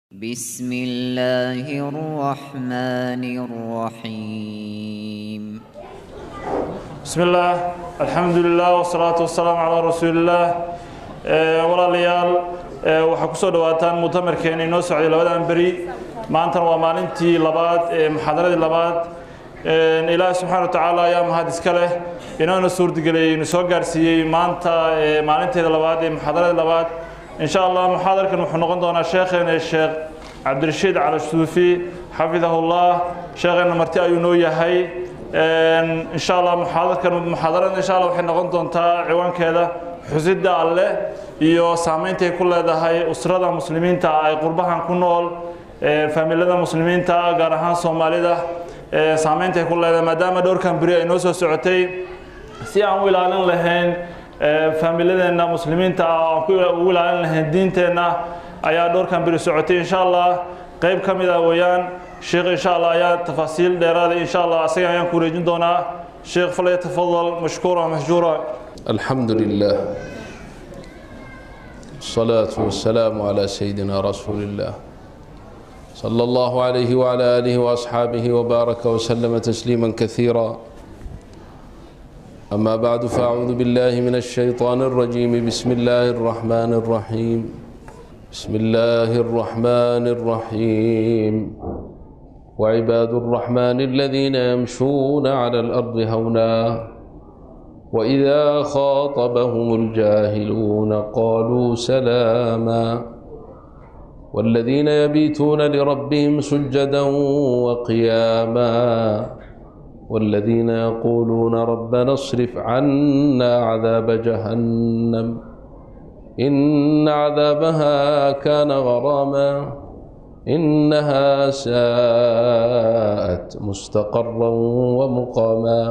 بسم الله الرحمن الرحيم. بسم الله، الحمد لله، والصلاة والسلام على رسول الله. Walaalayaal, waxaa kusoo dhawaataan mu'tamarkeena inoo socday labadan beri. Maantana waa maalintii labaad ee muxaadaradii labaad. Ilaahi subxaana wa tacaala ayaa mahad iska leh inoona suurtageliyey, inu soo gaarsiiyey maanta maalinteeda labaad ee muxaadaradii labaad. Insha Allah muxaadarkan wuxuu noqon doonaa sheekheena Sheekh Cabdirashiid Cali Suufi, xafidahullah. Sheekheena marti ayuu noo yahay. Insha Allah muxaadarkan, muxaadarada insha Allah waxay noqon doontaa ciwaankeeda xusidda Alle iyo saameynta ay ku leedahay usrada muslimiinta ay qurbahan ku nool, faamilada muslimiinta, gaar ahaan Soomaalida, saameynta ay ku leedahay, maadaama dhowrkan beri ay noo soo socotay si aan u ilaalin lahayn faamiladeenna muslimiinta ah, aan ku ugu ilaalin lahayn diinteenna ayaa dhowrkan beri socotay. Insha Allah qayb ka mid ah weeyaan. Sheekh insha Allah ayaa tafaasiil dheeraada insha Allah asaga ayaan ku wareejin doonaa. Sheekh, falyatafadal mashkuura mahjuura. الحمد لله، الصلاة والسلام على سيدنا رسول الله صلى الله عليه وعلى آله وأصحابه وبارك وسلم تسليما كثيرا. أما بعد، فأعوذ بالله من الشيطان الرجيم. بسم الله الرحمن الرحيم. بسم الله الرحمن الرحيم. وعباد الرحمن الذين يمشون على الأرض هونا وإذا خاطبهم الجاهلون قالوا سلاما والذين يبيتون لربهم سجدا وقياما والذين يقولون ربنا اصرف عنا عذاب جهنم إن عذابها كان غراما إنها ساءت مستقرا ومقاما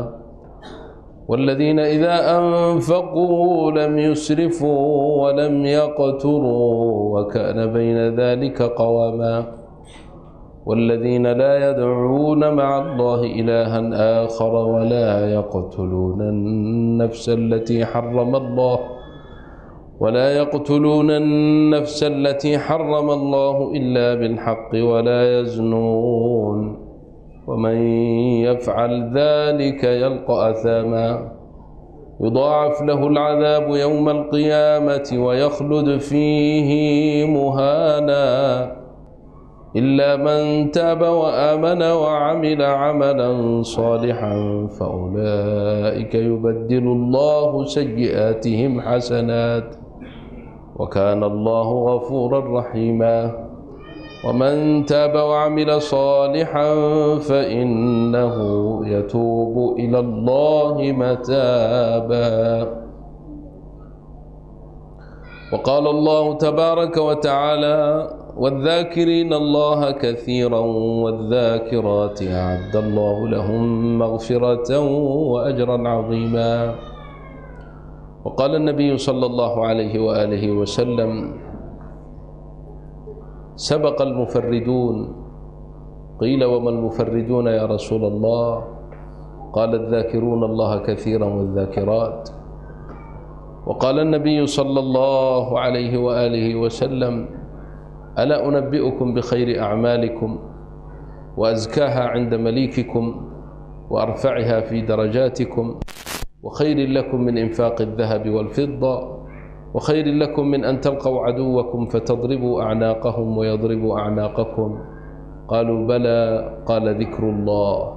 والذين إذا أنفقوا لم يسرفوا ولم يقتروا وكان بين ذلك قواما والذين لا يدعون مع الله إلها آخر ولا يقتلون النفس التي حرم الله إلا بالحق ولا يزنون ومن يفعل ذلك يلقى أثاما يضاعف له العذاب يوم القيامة ويخلد فيه مهانا إلا من تاب وآمن وعمل عملا صالحا فأولئك يبدل الله سيئاتهم حسنات وكان الله غفورا رحيما. ومن تاب وعمل صالحا فإنه يتوب إلى الله متابا. وقال الله تبارك وتعالى: والذاكرين الله كثيرا والذاكرات أعد الله لهم مغفرة وأجرا عظيما. وقال النبي صلى الله عليه وآله وسلم: سبق المفردون. قيل: وما المفردون يا رسول الله؟ قال: الذاكرون الله كثيرا والذاكرات. وقال النبي صلى الله عليه وآله وسلم: ألا أنبئكم بخير أعمالكم وأزكاها عند مليككم وأرفعها في درجاتكم وخير لكم من إنفاق الذهب والفضة وخير لكم من أن تلقوا عدوكم فتضربوا أعناقهم ويضربوا أعناقكم؟ قالوا: بلى. قال: ذكر الله.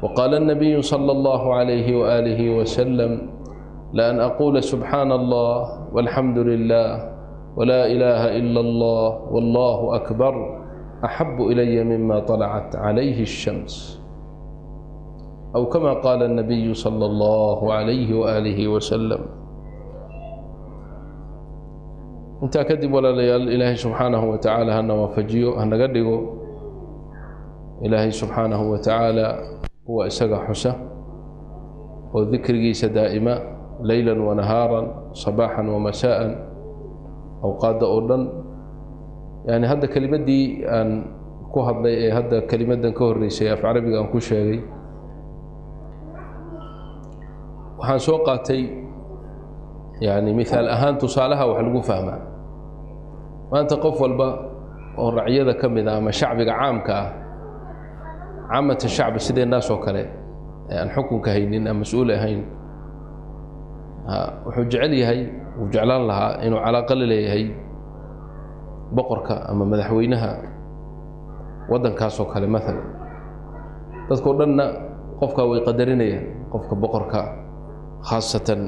وقال النبي صلى الله عليه وآله وسلم: لأن أقول سبحان الله والحمد لله ولا إله إلا الله والله أكبر أحب إلي مما طلعت عليه الشمس، أو كما قال النبي صلى الله عليه وآله وسلم. Intaa kadib, walaalayaal, Ilaahay subxaanahu wa tacaala hana waafajiyo, hanaga dhigo Ilaahay subxaanahu wa tacaala kuwa isaga xusa oo dikrigiisa daa'ima, leylan wa nahaaran, sabaaxan wa masaa'an, awqaadda oo dhan. Yani hadda kelimaddii aan ku hadlay ee hadda kelimaddan ka horreysay, af carabiga aan ku sheegay, waxaan soo qaatay yani mithaal ahaan, tusaalaha wax lagu fahmaa. Maanta qof walba oo raciyada ka mid ah ama shacbiga caamka ah, caamata shacbi sideenaas oo kale ee aan xukunka haynin aan mas-uul ahayn, wuxuu jecel yahay, wuu jeclaan lahaa inuu calaaqa la leeyahay boqorka ama madaxweynaha waddankaas oo kale maalan. Dadkao dhanna qofkaa way qadarinayaan, qofka boqorka khaasatan,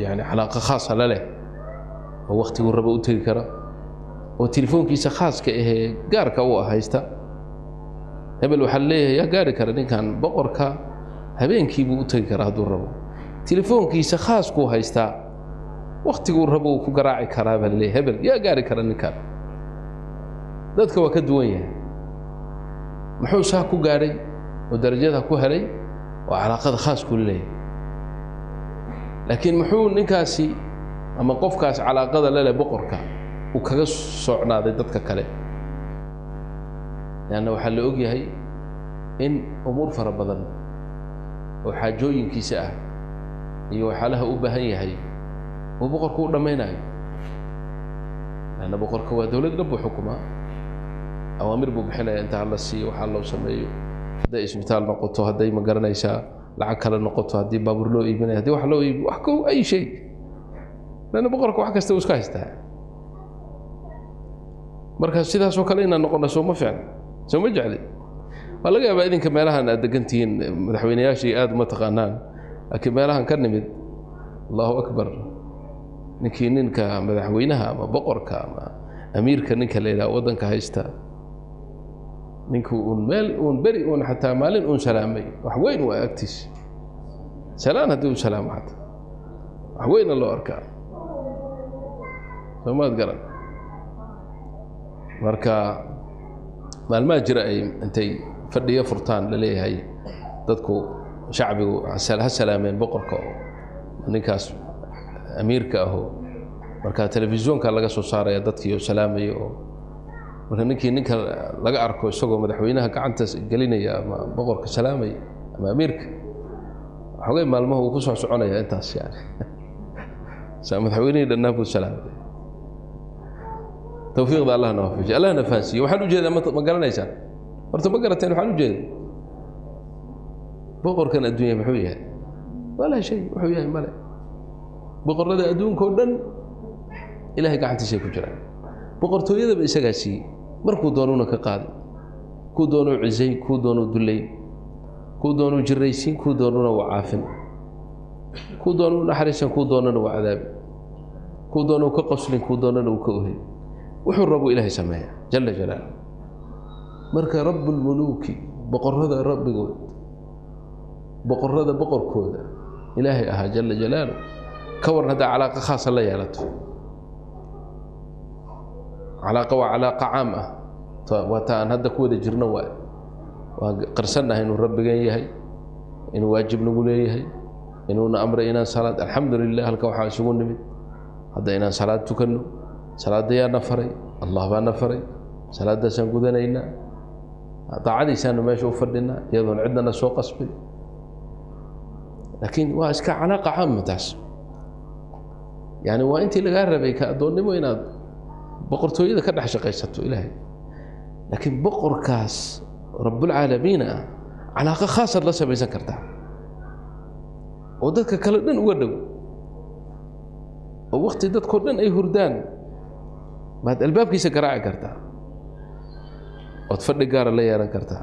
yani calaaqa khaasa la leh oo waktiguu raba u tegi kara oo telefoonkiisa khaaska ahee gaarka u ah haysta. Hebel waxaa leeyahay yaa gaari kara ninkan boqorka, habeenkii buu u tegi karaa hadduu rabo, telefoonkiisa khaaskuu haystaa, waktiguu rabo uu ku garaaci karaa baa laleeyahay. Hebel yaa gaari kara ninkan, dadka waa ka duwan yahay. Muxuu saa ku gaadhay oo darajada ku helay? Oo calaaqada khaaskuu leeyahay. Laakiin muxuu ninkaasi ama qofkaas calaaqada leleh boqorka uu kaga socnaaday dadka kale? Leanna waxaa la og yahay in umuur fara badan oo xaajooyinkiisa ah iyo waxyaalaha u baahan yahay uu boqorku u dhammaynayo. Leanna boqorka waa dowlad dhan buu xukumaa, awaamir buu bixinaya, inta hala siiyo, waxaa loo sameeyo, hadday isbitaal noqoto, hadday ma garanaysaa lacag kale noqoto, haddii baabuur loo iibinayo, haddii wax loo iibiyo, wax ko ay shay. Leanna boqorka wax kasta uu iska haystaa. Marka sidaasoo kale inaan noqono soo ma fiicna? Soo ma jecli? Waa laga yaabaa idinka meelahan aad degan tihiin madaxweyneyaashii aada uma taqaanaan, laakiin meelahan ka nimid, Allahu akbar, ninkii ninka madaxweynaha ama boqorka ama amiirka ninka la yidhaha waddanka haysta, ninkuu uun meel uun beri uun xataa maalin uun salaamay, wax weyn waa agtiis. Salaan haddii uu salaamo xataa wax weyna loo arkaa, soomaad garan? Marka maalmaha jira ay intay fadhiyo furtaan laleeyahay dadku shacbigu ha salaameen boqorka oo ninkaas amiirka aho. Marka telefisyoonka laga soo saaraya dadkii oo salaamaya, oo marka ninkii ninka laga arko isagoo madaxweynaha gacanta gelinaya ama boqorka salaamaya ama amiirka, xogay maalmaha uu ku soo soconaya intaas, yani saa madaxweynihii dhannaa buu salaamay. Tawfiiqda Allahna waafajiy, Allahna fahansiiye. Waxaan ujeedaa, ma garanaysaan horta? Ma garateen? Waxaan ujeeda boqorkan adduunya muxuu yahay? Walaa shay wuxuu yahay male. Boqorrada adduunka oo dhan Ilahay gacantiisay ku jiraan, boqortooyadaba isagaa siiyey, markuu doonuna ka qaaday, kuu doonuu cisayn, kuu doonuu dullayn, kuu doonuu jiraysiin, kuu doonuna waa caafin, kuu doonuu naxariisan, kuu doonana waa cadaabi, kuu doonuu ka qoslin, kuu doonana uu ka ohin. Wuxuu rabuu Ilaahay sameeya jala jalaalu. Marka rabbulmuluuki, boqorrada rabbigood, boqorrada boqorkooda Ilaahay ahaa jala jalaalu, ka waran haddaa calaaqa khaasa la yeelato? Calaaqa waa calaaqa caam ah, waa ta aan hadda ku wada jirno. Waay waan qarsannahay inuu rabbigan yahay, inuu waajib nagu leeyahay, inuuna amray inaan salaad. Alxamdu lilah, halka waxaa isugu nimid hadda inaan salaad tukanno. Salaadda yaa na faray? Allah baa na faray. Salaaddaasaan gudanaynaa, daacadiisaanu meesha u fadhinaa iyadoon cidnana soo qasbin. Laakiin waa iska calaaqa caama taas, yani waa intii lagaa rabay ka addoonnimo inaad boqortooyada ka dhex shaqaysato Ilaahay. Laakiin boqorkaas rabbulcaalamiin ah calaaqo khaasaad la samaysan kartaa oo dadka kale dhan uga dhow, oo wakti dadkao dhan ay hurdaan baad albaabkiisa garaaci kartaa, ood fadhi gaara la yeelan kartaa,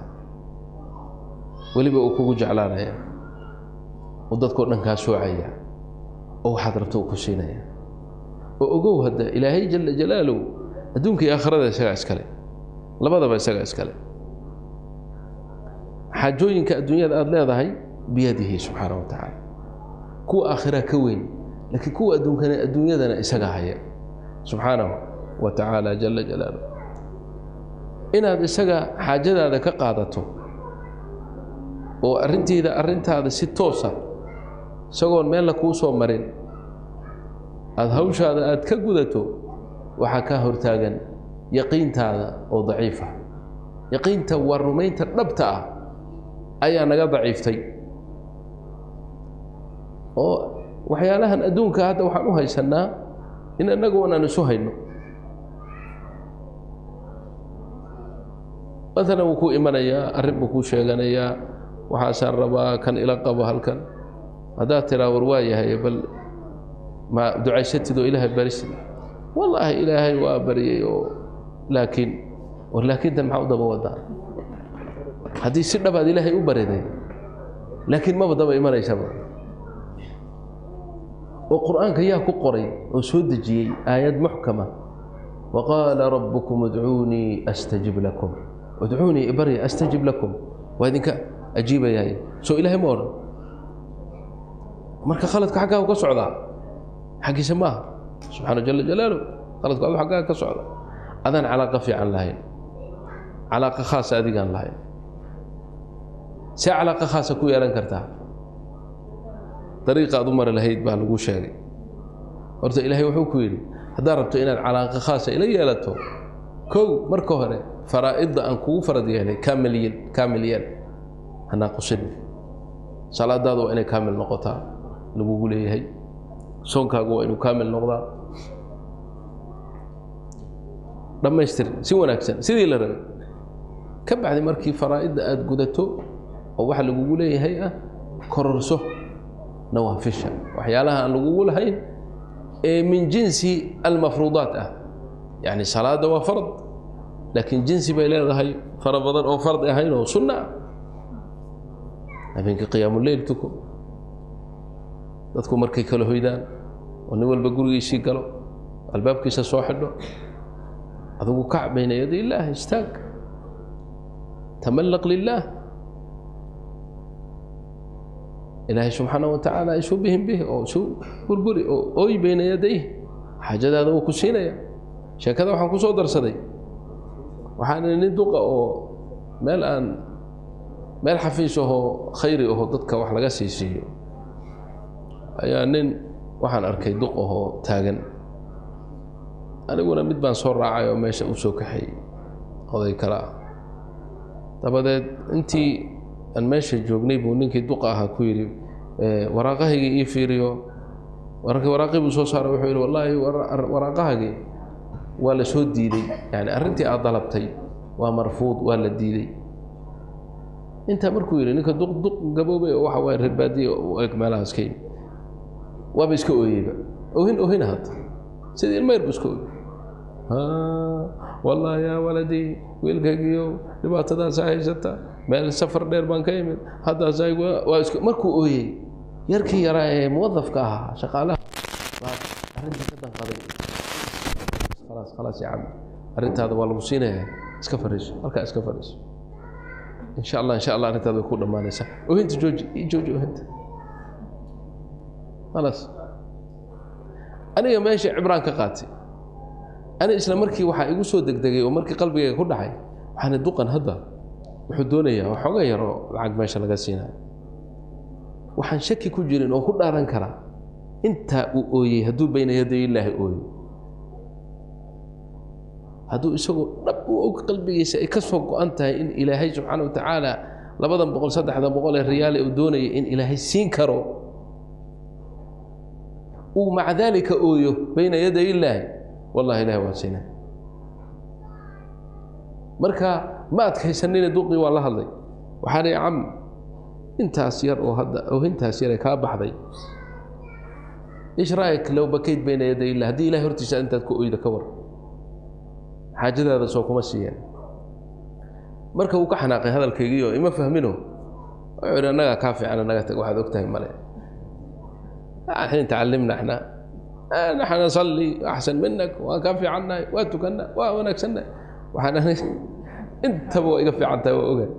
weliba uu kugu jeclaanaya, oo dadkao dhan kaa soocaya, oo waxaad rabto uu ku siinaya. Oo ogow hadda Ilaahay jala jalaaluhu adduunka iyo aakhirada isagaa iskale, labadaba isagaa iskale. Xaajooyinka adduunyada aada leedahay biyadihi subxaana wa tacaala, kuwa aakhiraa ka weyn, laakiin kuwa adduunkana adduunyadana isagaa haya subxaanahu wa tacaala jala jalaaluh. Inaad isaga xaajadaada ka qaadato oo arrintiida arrintaada si toosa isagoon meella kuu soo marin aada hawshaada aada ka gudato, waxaa kaa hortaagan yaqiintaada oo daciifa. Yaqiinta waa rumaynta dhabta ah ayaa naga daciiftay, oo waxyaalahan adduunka hadda waxaan u haysannaa in annagu aan isu hayno. Maalan wuu ku imanayaa, arrin buu kuu sheeganayaa, waxaasaan rabaa kan ila qabo halkan. Haddaad tiraa war waa yahay, bal ma ducaysatid oo Ilaahay barisid? Wallaahi Ilaahay waa baryay oo laakiin war laakiintan maxaa u daba wadaa? Haddii si dhabaad Ilaahay u bariday, laakiin maba daba imanaysaba. Oo Qur'aanka yaa ku qoray oo soo dejiyey aayad muxkama? Waqaala rabbukum udcuunii astajib lakum, udcuunii ibarya, astajib lakum waa idinka ajiibayahay. Soo Ilaahay ma odhan? Marka khaladka xaggaagu ka socdaa, xaggiisa maaha, subxaana jala jalaaluh. Khaladku adu xaggaaga ka socda, adaan calaaqa fiican lahayn, calaaqa khaasa adigaan lahayn. See calaaqa khaasa ku yeelan kartaa? Dariiqa aad u mari lahayd baa lagu sheegay. Horta Ilaahay wuxuu ku yidhi, haddaad rabto inaad calaaqa khaasa ila yeelato, kow marka hore faraa'idda aan kugu farad yeelay kaamil yeel, kaamil yeel, ha naaqusin. Salaadaadu waa inay kaamil noqotaa lagugu leeyahay, soonkaagu waa inuu kaamil noqdaa, dhammaystir si wanaagsan sidii la rabay. Ka bacdi markii faraa'idda aada gudato oo waxa lagugu leeyahay ah, kororso nawaafisha, waxyaalaha aan lagugu lahayn ee min jinsi almafruudaat ah. Yacni salaadda waa farad, laakiin jinsi bay leedahay fara badan oo fard ahayn oo sunna ah. Habeenkiiqiyaamuleyl tuko, dadku markay kala hoydaan oo nin walba gurigiisii galo, albaabkiisa soo xidho, adigu kac bayna yaday illaah istaag, tamallaq lillaah. Ilaahay subxaana wa tacaala isu bihin bih oo isu burburi oo ooy bayna yadayh, xaajadaada wuu ku siinaya. Sheekada waxaan ku soo darsaday, waxaan nin duqa oo meel aan meel xafiis ahoo khayri aho dadka wax laga sii siiyo ayaa nin waxaan arkay duq ahoo taagan. Aniguna mid baan soo raacay oo meesha u soo kaxeeyey, oday kale ah. Dabadeed intii aan meesha joognay buu ninkii duqa ahaa ku yidhi, waraaqahaygii ii fiiriyo. Waraaqii buu soo saaray, wuxuu yidhi, wallaahi waraaqahagii waa la soo diiday, yani arrintii aad dalabtay waa marfuud, waa la diiday. Intaa markuu yidhi, ninka duq duq gaboobay oo waxa waye reer baadiye u eg meelahaas ka yimi, waaba iska ooyeyba, oohin oohina hadda sidii ilmo yar buu iska ooyey. Wallahi yaa waladii, wiilkaygiyo dhibaatadaasaa haysata, meel safar dheer baan ka imid haddaasaa waa iska. Markuu ooyey, yarkii yaraa ee muwadafka ahaa, shaqaalaha, baa arrintii ka danqaday. Khalaas khalaas ya cam, arrintaada waa lagu siinayaa, iska fadhiiso halkaa, iska fadhiiso, insha Allah, insha Allah arrintaada way ku dhammaanaysaa. Oohinta jooji, ii jooji oohinta, khalaas. Aniga meesha cibraan ka qaatay. Ani isla markii waxaa igu soo degdegay oo markii qalbigayga ku dhacay, waxaana duqan hadda wuxuu doonayaa waxooga yaroo lacag meesha laga siinayo. Waxaan shaki ku jirin oo ku dhaaran karaa, intaa uu ooyey hadduu bayna yaday Illaahi ooyo, hadduu isagoo dhab u og qalbigiisa ay ka soo go-an tahay in Ilaahay subxaana wa tacaala 200, 300 ee riyaale uu doonayay in Ilaahay siin karo, uu maca daalika ooyo bayna yaday Illaahi, wallahi Ilahay waa siinay. Marka ma adkaysanina, duqii waa la hadlay. Waxaa lihi, cam, intaas yar oo hadda oohintaas yar ee kaa baxday, ish ra'yik low bakayt bayna yaday illah? Haddii Ilahay hortiisa intaad ku oydo ka war, xaajadaada soo kuma siiyeen? Marka uu ka xanaaqay hadalkaygiioo ima fahmino, wuxuu yidhi, annagaa kaa fiican, naga tag, waxaad og tahay male, axin tacalimna, axna naxna nasalli axsan minak, waan kaa fiicannahay, waa tukannaa, waa wanaagsannahay. Waxaan intaba waa iga fiican tahay, waa ogahay,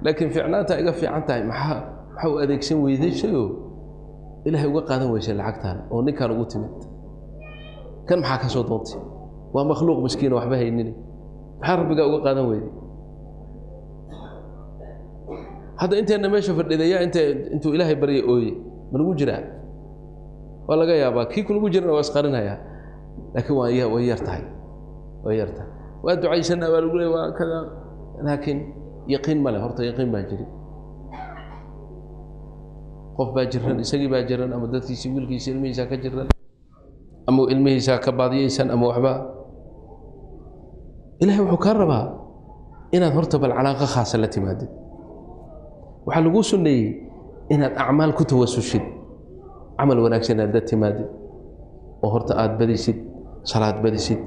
laakiin fiicnaantaa iga fiican tahay maxaa u adeegsan weyday shayo Ilaahay uga qaadan weysay lacagtan oo ninkaan ugu timid? Kan maxaa ka soo doontay? Waa makhluuq miskiina, waxba haynini, maxaa rabbigaa uga qaadan weyday? Hadda inteenna meesha fadhidayaa int intuu Ilaahay baryay ooye ma nagu jiraa? Waa laga yaabaa, kii kunagu jirana waa isqarinayaa, laakiin waa way yar tahay, way yar tahay. Waa ducaysanaa baa lagu leey, waa kada, laakiin yaqiin ma leh. Horta yaqiin baa jiri. Qof baa jiran, isagii baa jiran, ama dadkiisii, wiilkiisi, ilmihiisaa ka jiran, ama ilmihiisaa ka baadiyeysan, ama waxba. Ilahay wuxuu kaa rabaa Inaad horta bal calaaqa khaasa la timaadid. Waxaa laguu sunneeyey inaad acmaal ku tawasushid, camal wanaagsan inaad la timaadid, oo horta aad badisid salaad, badisid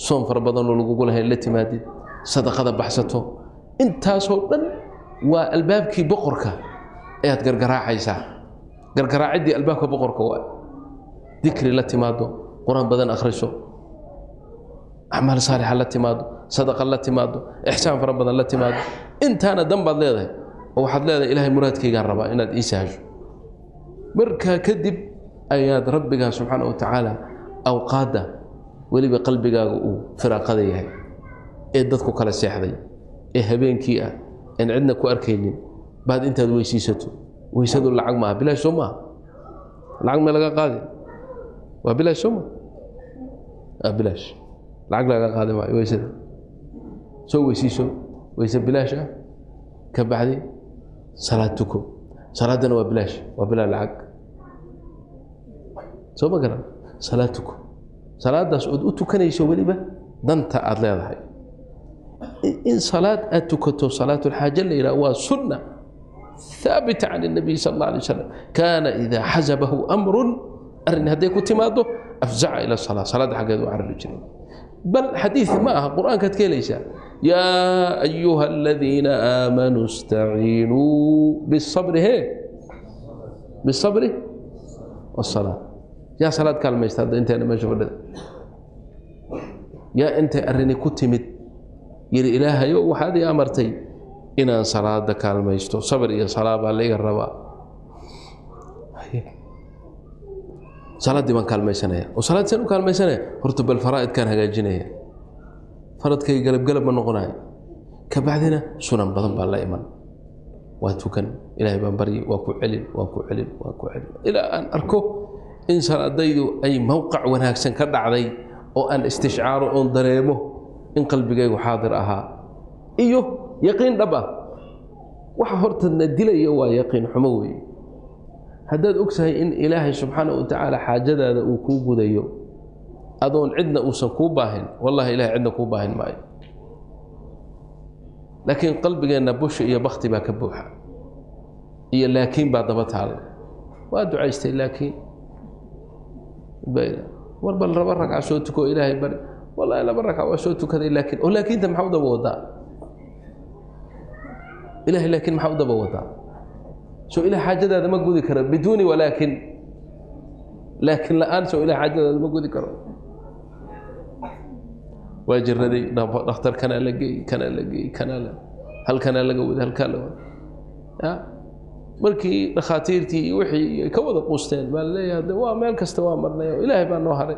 soom fara badanoo lagugu lahayn la timaadid, sadaqada baxsato. Intaasoo dhan waa albaabkii boqorka ayaad gargaraacaysaa. Gargaraaciddii albaabka boqorka waa dikri la timaado, qur-aan badan akhriso, acmaal saalixa la timaado, sadaqa la timaado, ixsaan fara badan la timaado. Intaana dan baad leedahay, oo waxaad leedahay Ilaahay muraadkaygaan rabaa inaad ii sahasho. Markaa kadib ayaad Rabbigaa subxaana wa tacaala awqaadda weliba qalbigaaga uu firaaqada yahay, ee dadku kala seexday, ee habeenkii ah, een cidna ku arkaynin, baad intaad weysiisato. Weysadu lacag maaha, bilaash soo maaha? Lacag ma laga qaadi? Waa bilaash soo maa? Waa bilaash, lacag laga qaadi maayo weysada. Soo weysiiso, weyse bilaash ah, ka bacdi salaad tuko. Salaaddana waa bilaash, waa bilaa lacag, soo ma garan? Salaad tuko, salaadaas ood u tukanayso weliba danta aada leedahay. In salaad aad tukato salaatulxaaja la yidhaha waa sunna haabita can الnabiy sal اllah alay wasalam. Kaana idaa xasabahu amrun, arrin hadday ku timaado, afzaca ila salaa, salaadda xaggeeda u carari jiray. Bal xadiid ma aha, qur-aankaad ka helaysaa: yaa ayuha aladiina aamanuu istaciinuu bisabri, he bisabri wasalaa. Yaa salaad kaalmaysta hadda inteena meesha fadhida? Yaa intay arrini ku timid yidhi Ilaahayo waxaad ii amartay inaan salaada kaalmaysto, sabr iyo salaa baa la iga rabaa, salaaddii baan kaalmaysanaya? Oo salaad saan u kaalmaysanaya? Horta bal faraa'idkaan hagaajinaya, faradkay galabgalab ma noqonayo, ka bacdina sunan badan baa la iman, waa tukan, Ilaahay baan baryi, waa ku celin, waa ku celin, waa ku celin, ilaa aan arko in salaadaydu ay mowqac wanaagsan ka dhacday, oo aan istishcaaro oon dareemo in qalbigaygu xaadir ahaa iyo yaqiin dhab ah. Waxa horta na dilaya waa yaqiin xumo weeye. Haddaad ogtahay in Ilaahay subxaana wa tacaala xaajadaada uu kuu gudayo adoon cidna uusan kuu baahin, wallahi Ilahay cidna kuu baahin maayo. Laakiin qalbigeenna bushi iyo bakti baa ka buuxa, iyo laakiin baa daba taala. Waa ducaystay laakiin, war bal laba ragca soo tuko, Ilaahay bari, wallahi laba ragca waa soo tukaday laakiin. Oo laakiinta maxaa u daba wadaa? Ilahay laakiin maxaa u daba wadaa? Soo Ilah xaajadaada ma gudi karo biduuni walaakin? Laakiin la-aan soo Ilah xaajadaada ma gudi karo? Waa jiraday, dhakhtar kanaa la geey, kanaa la geey, kanaa la halkanaa laga wada, halkaa la wada ya. Markii dhakhaatiirtii iyo wixii ay ka wada quusteen baa laleeyahay de waa meel kasta waa marnay oo Ilaahay baa noo haray.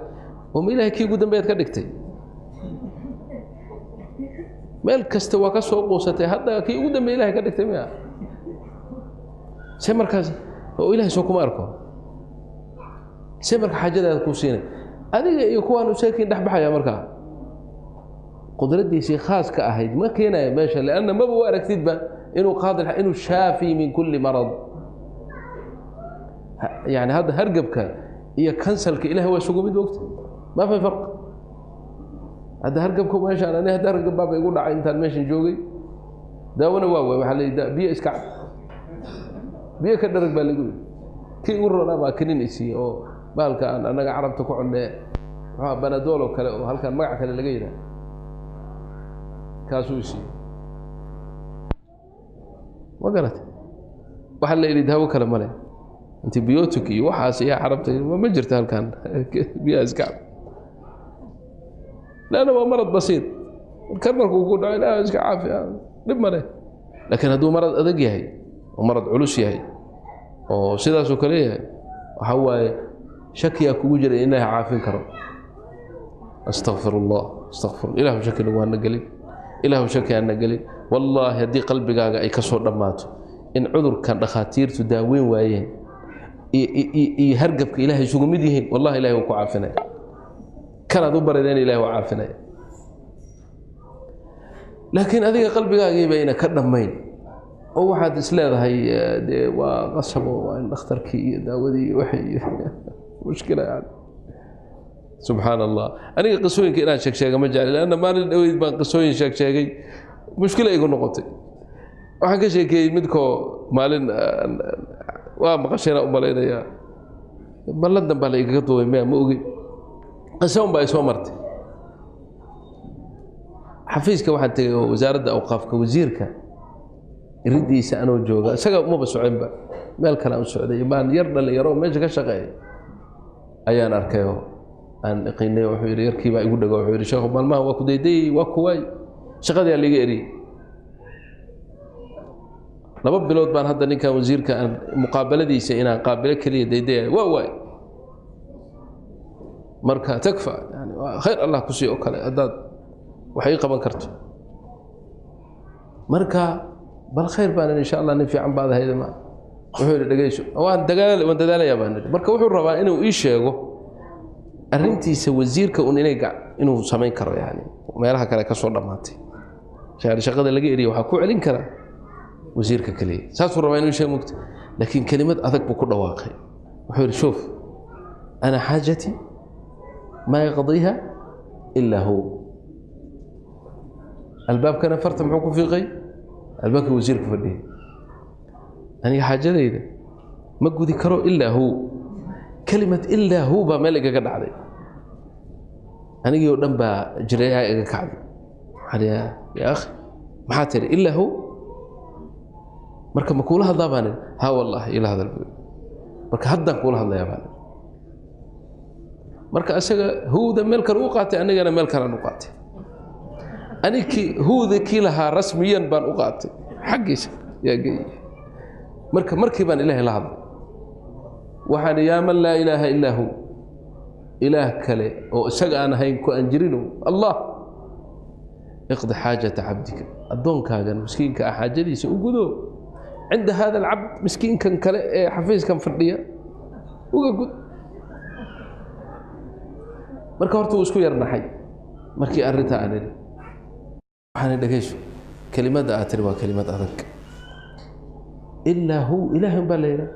Oo ma Ilahay kii ugu dambeyaad ka dhigtay? Meel kasta waa ka soo quusatay, hadda kii ugu dambeya Ilahay ka dhigtay miya? See markaas oo Ilahay soo kuma arko, see marka xaajadaada kuu siinay adiga iyo kuwaan useekiin dhex baxaya? Markaa qudraddiisii khaaska ahayd ma keenayo meesha, lianna maba u aragtidba inuu qaadir, inuu shaafi min kulli marad. Yani hadda hargabka iyo kansalka Ilahay waa isugu mid, ogta ma fi farq. Hadda hargabka meeshaan, ani hadda hargab baaba igu dhacay intaan meeshan joogay, daawona waa waay. Waxaa la biyo iska cab, biyo ka dharag baa lagu yidhi. Kii igu roonaa baa kanin isiiye, oo bahalka aan annaga carabta ku connee, muxuu banadool oo kale, oo halkan magac kale laga yidhaha, kaasuu isiiye. Ma garatay? Waxaa la yidhi daawo kale male, antibiotic iyo waxaas iyo carabta ma jirto halkan, biyaha iska cab, leanna waa marad basiid. Kan markuu ku dhaco Ilaah iska caafi, dhib male. Laakiin hadduu marad adag yahay oo marad culus yahay oo sidaasoo kale yahay, waxaa waaye shakiyaa kugu jira in Ilaah caafin karo. Astaqfir Allah, astaqfir. Ilahu shaki nagu hana gelin, Ilaahu shaki hana gelin. Wallaahi haddii qalbigaaga ay ka soo dhammaato in cudurkan dhakhaatiirtu daaweyn waayeen iyo hargabka Ilahay isugu mid yihiin, wallahi Ilahay wuu ku caafinaya. Kanaad u barideen Ilahay waa caafinaya. Laakiin adiga qalbigaagii bayna ka dhammayn, oo waxaad is leedahay dee waa qasabo, waa in dhakhtarkii iyo daawadii iyo waxay iyo mushkila yani. Subxaan Allah, aniga qisooyinka inaan sheeg sheega ma jecli, leanna maalin dhoweyd baan qisooyin sheeg sheegay. Mushkila igu noqotay. Waxaan ka sheekeeyey midkoo maalin waa maqashayna u malaynayaa, ma London baa la igaga duubay, maya ma ogi, qisa un baa i soo martay. Xafiiska waxaan tegey oo wasaaradda awqaafka, wasiirka iridiisa anoo jooga, isaga umaba soconba, meel kale aan u socday, baan yar dhalinyaro oo meesha ka shaqeeya ayaan arkayoo aan iqiinay. Wuxuu yidhi, yarkii baa igu dhego, wuxuu yidhi, "Sheekhu, maalmahan waa ku daydayey, waa kuwaay, shaqadii aa liiga eriyey. 2 bilood baan hadda ninkan wasiirka aan muqaabaladiisa inaan qaabilo keliya daydayay, waa waay. Marka takfa, yani waa khayr Allah ku sii oo kale haddaad wax ii qaban karto. Marka bal khayr baan idhi, insha Allah nin fiican baad ahayd." Ma wuxuu yidhi, "Dhegeyso, waan dagaal, waan dadaalayaa," baan idhi. Marka wuxuu rabaa inuu ii sheego arrintiisa wasiirka un inay inuu samayn karo, yani meelaha kale ka soo dhammaatay, yani shaqada laga eriya waxaa ku celin kara wasiirka keliya, saasuu rabaa inuu sheego mugta. Laakiin kelimad adag buu ku dhawaaqay. Wuxuu yidhi, "شوف، أنا حاجتي ما يقضيها إلا هو." Albaabkana farta muxuu ku fiiqay? Albaabkii wasiirka fadhiyay. "Aniga xaajadayda ma gudi karo إلا هو." Kelimad "إلا هو" baa meel igaga dhacday. Anigii oo dhan baa jireeyaa iga kacday. Waxaan "يا أخي, maxaa tiri? إلا هو? Marka ma kuula hadlaa?" baan idhi. "Ha, wallahi ila hadal," buu yidhi. "Marka haddaan kuula hadlayaa," baan idhi. Marka isaga huwda meel kale u qaatay, anigana meel kalean u qaatay. Anigkii huwda kii lahaa rasmiyan baan u qaatay, xaggiisa yaa geeyey. Marka markii baan Ilaahay la hadlay, waxaan "يا من لا إله إلا هو", ilaah kale oo isaga aan ahayn ku aan jirino, Allah, اقض حاجة عبدك, addoonkaagan miskiinka ah xaajadiisa u gudo. عند هذا العبد, miskiinkan kale ee xafiiskan fadhiya uga gud. Marka horta wuu isku yar naxay markii arrintaa aan idhi. Waxaan "Dhegeyso, kelimadda aad tiri waa kelimad adag. إلا هو, ilaahay baa la yidhaha,